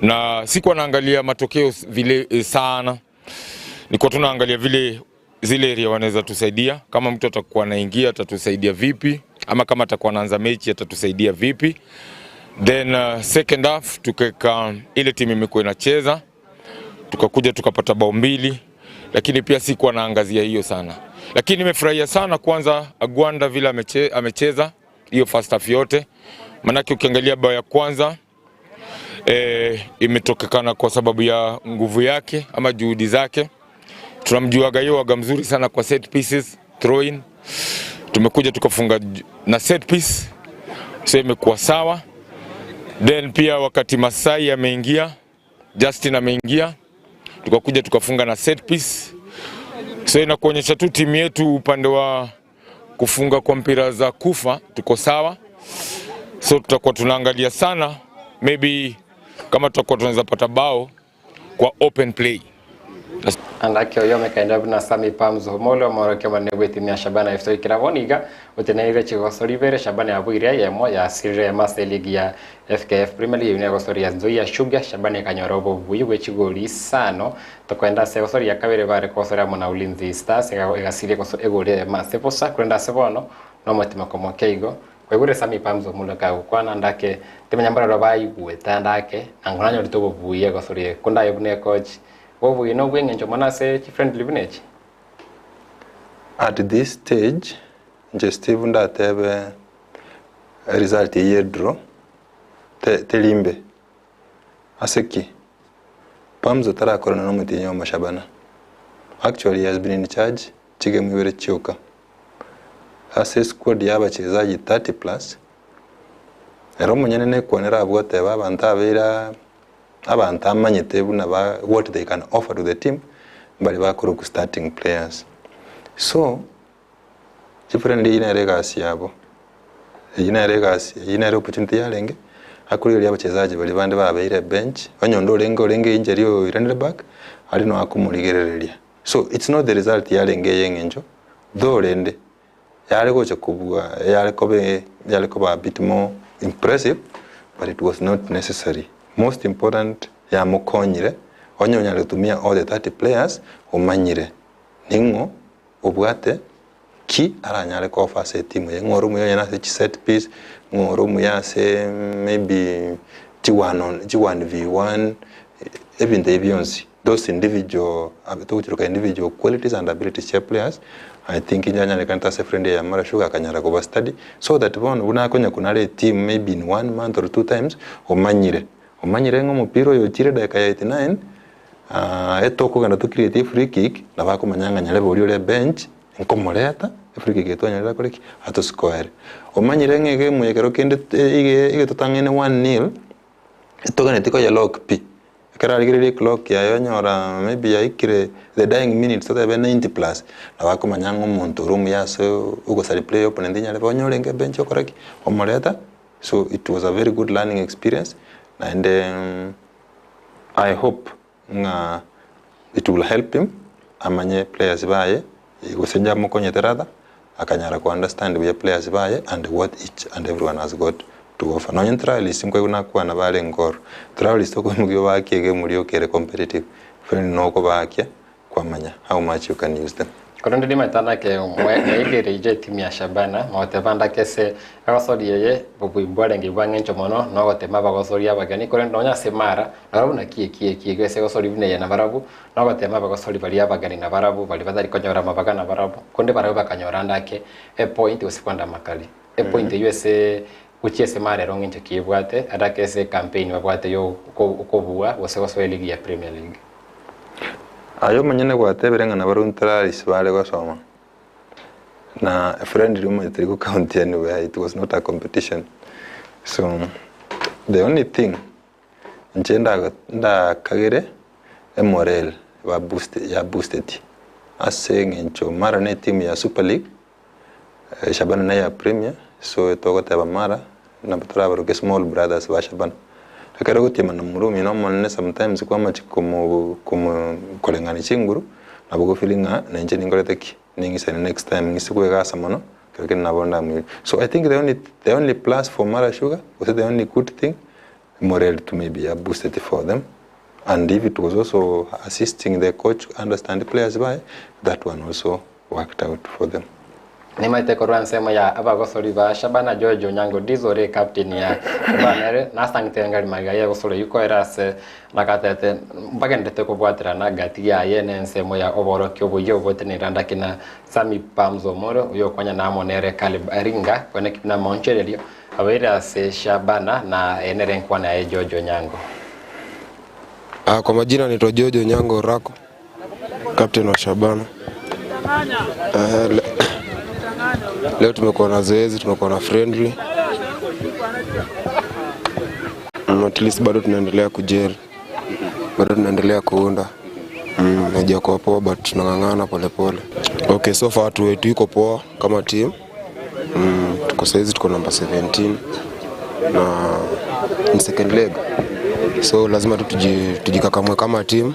Na sikuwa naangalia matokeo vile sana, nilikuwa tunaangalia vile zile area wanaweza tusaidia, kama mtu atakuwa anaingia atatusaidia vipi, ama kama atakuwa anaanza mechi atatusaidia vipi. Then second half tukaweka ile timu imekuwa inacheza, tukakuja tukapata bao mbili, lakini pia sikuwa naangazia hiyo sana, lakini nimefurahia sana kwanza Agwanda vile amecheza hiyo first half yote, manake ukiangalia bao ya kwanza imetokekana kwa sababu ya nguvu yake ama juhudi zake. Tunamjuaga hiyo waga mzuri sana kwa set pieces, throw in. Tumekuja tukafunga na set piece, so imekuwa sawa. Then pia wakati Masai ameingia, Justin ameingia, tukakuja tukafunga na set piece. So inakuonyesha tu timu yetu upande wa kufunga kwa mpira za kufa tuko sawa. So tutakuwa tunaangalia sana maybe kama tutakuwa tunaweza pata bao kwa open play. Andake oyo mekaenda buna Sami Pamzo Omolo omorokio omonene bwe etimu ya Shabana FC oikera bono iga oteneneire chigosori ibere Shabana yabuire eyemo yasirire eyemo ase eligi ya FKF Premier League eyio negosori ya Nzoia Sugar Shabana ekanyora obobuyi bwe chigori isano tokoenda ase egosori ya kabere bare kogosora amo na Ulinzi Stars egasiria egori eyemo ase bosa korende ase bono nomotima komokia igo Kwaigure Sami Pamzo omonto akagokwana ndake, timanya mbarabwo baigwete ande ake, na nkonanyorete obobuya egosoria eke, kondaye buna ekochi. Obobuya nobw'engencho mono ase chifriendly buna echi. At this stage, inche Steve ndatebe result eye ye draw teri mbe. Ase ki? Pamzo tarakorana nomotienyi o Mashabana. Actually he has been in charge chigemu ibere chioka. Ase esquad ya abachezaji 30 plus, ere omonyene nekwanera abwo goteba abanto abeire abanto amanyete buna ba what they can offer to the team mbari bakorokwa starting players. So, chifriendly eyio nere egasi yabo, eyio nere egasi eyio nere opportunity yarenge, akorigereria abachezaji baria bande babeire bench, onye onde orenge orenge injury oiranire back, aria noe akomorigerereria. So it's not the result yarenge ey'eng'encho, though rende yare gocha kobua yare koba yare koba a bit more impressive but it was not necessary. Most important yamokonyire onye onyare gotumia all the 30 players omanyire ning'o obwate ki aranyare ko offer ase etimu eye, ng'o ore omuya onye nase chi set piece, ng'o ore omuya ase maybe chi one on chi one v one, ebinto ebi bionsi. Those individual togochiroka individual qualities and abilities chia players, I think inche anyarekanete ase friend eye ya Mara Sugar akanyara koba study so that bono buna akonya kunara eteam maybe in one month or two times omanyire, omanyire ng'a omopira oyo ochire edakika ya 89 etokogenda to create efree kick nabo akomanya ng'a nyarebe oria ore bench nkomoreta efree kick eye twanyarire akore ki? Atosikoere. Omanyire ng'a egame eye ekero kende iga igetotang'aine one nil, etoganeti koye lock pi. Ekero arigereria eclock yaye onyora maybe yaikire the dying minutes totebe 90 plus, nabo akomanya ng'a omonto ore omuya ase ogosari play opponent nyarebe onye orenge bench okore ki? Omoreta, so it was a very good learning experience naende I hope ng'a it will help him amanye players baye gose inche amokonyete rather akanyara ko understand buya players baye and what each and everyone has got. to offer. Nonye trialist nkoigwa nakwana barenge ororo, trialist okoimokia obakie egame rioka ere competitive, friendly nokobaakia kwamanya how much you can use them. Korende nimanyete nake mwaigereirie etimu ya Shabana, mogoteba ndake ase egosori eye bobui mbwarenge bwang'encho mono nogotema abagosori abageni, korende nonya ase mara nabarabwo naki eki eki eki ase egosori buna eye nabarabwo nogotema abagosori baria abageni nabarabwo baria batari konyora amabaga nabarabwo, korende barabwo bakanyora ndake epoint gose kwenda amakari. Epoint eyio ase gochia ase mara ero ng'encho ki ebwate adake ase ecampaign babwate yo okobua gose gosoa eligi ya Premier League. Aye omonyene gwatebire ng'a nabarabwo ntararisi bare gosoma, na friendly omanyete teri go count anywhere, it was not a competition. So, the only thing inche ndago ndakagere emorale ba boost ya boosteti ase eng'encho mara na etimu ya super league, Shabana na eya premier, so togoteba mara nabo torabaroke small brothers ba Shabana. Ekero ogotiema na momura omino omonene sometimes kwamachi komo komo koreng'ania chinguru, nabo ogo feel ng'a nainche ninkorete ki, ning'isane next time ng'ise koegasa mono, ekero kende nabo ndamoire. So I think the only the only plus for Mara Sugar, gose the only good thing, morale to maybe a boosted for them, and if it was also assisting the coach understand players baye, that one also worked out for them. Nimaete korwa ensemo ya abagosori ba Shabana George Onyango Dizo ore ecaptain ya Shabana ere nasangete ngari magega ye gosora eyio koera ase nagatete mbagenderete kobwaterana gati yaye na ensemo ya oborokia oboyia obotenenera ndaki na Sammy Pamzo Omoro oyo okonya na amo nere Caleb Aringa koeneki buna amaonchorerio abeire ase Shabana na eye nere enkwana yaye George Onyango. Kwa majina naitwa George Onyango Orako, captain wa Shabana. Eh, le, leo tumekuwa na zoezi, tumekuwa na friendly. At least bado tunaendelea kujeri, bado tunaendelea kuunda. Haijakuwa poa but tunang'ang'ana polepole. Okay, so far watu wetu iko poa kama team. Tuko saizi tuko number 17 na ni second leg, so lazima tu tujikakamue kama team,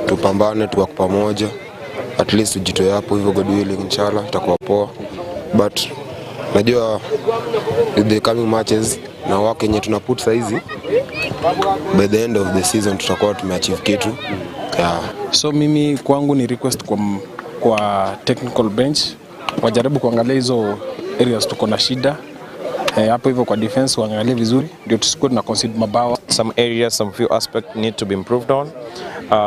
tupambane, tuwak pamoja, at least tujitoe hapo hivyo, God willing, inshallah itakuwa poa, but najua with the coming matches na work yenye tuna put saizi, by the end of the season tutakuwa tumeachieve kitu yeah. So mimi kwangu ni request kwa technical bench wajaribu kuangalia hizo areas tuko na shida hapo hivyo kwa defense waangalie vizuri ndio tusikuwe tuna concede mabao. Some areas, some few aspects need to be improved on.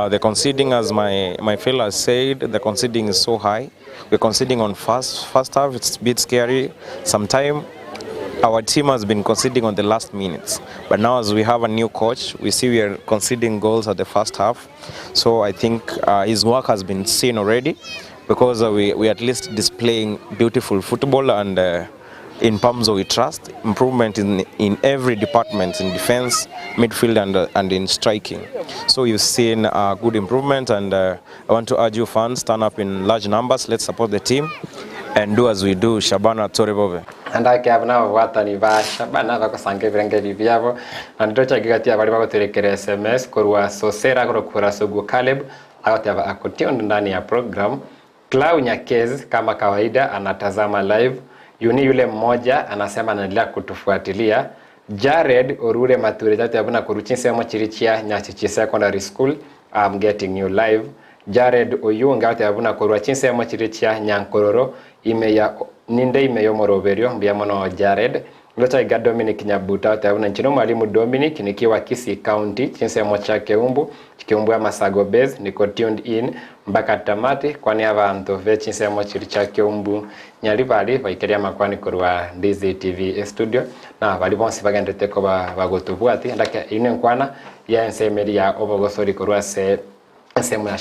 The conceding, as my fellow has said, the conceding is so high. We're conceding on first half, it's a bit scary. Sometimes our team has been conceding on the last minutes. But now as we have a new coach, we see we are conceding goals at the first half. So I think his work has been seen already, because we at least displaying beautiful football, and in Pamzo we trust improvement in every department, in defense, midfield and in striking. So you've seen good improvement, and I want to urge you fans, turn up in large numbers, let's support the team and do as we do. Shabana Torebove. Andake abo nabo bwatani ba Shabana bagosanga ebirengeri byabo na ndirocha gigati abari bagoterekera SMS korwa Sosera korokura Sogo Caleb agoteba ako tuned ndani ya program. Clau Nyakez kama kawaida anatazama live. Yuni yule mmoja anasema anaendelea kutufuatilia. Jared Orure Mature tatu abuna kuruchi semo chirichia Nyachichi Secondary School, I'm getting you live. Jared Oyunga ate abuna korwa chinsemo chirichia Nyankororo ime ya ninde ime yo moroberio mbia mono Jared. Ndocha iga Dominic Nyabuta ate abuna nchino mwalimu Dominic nikiwa Kisii County chinsemo cha Keumbu Keumbu ya Masago Base niko tuned in mpaka tamati kwani abantu ve chinsemo chiri cha Keumbu nyalibali baikeria makwani korwa Ndizi TV studio na bali bonsi bagendete ko bagotubwati ndake ine nkwana ya ensemeri ya obogosori korwa se ensemo ya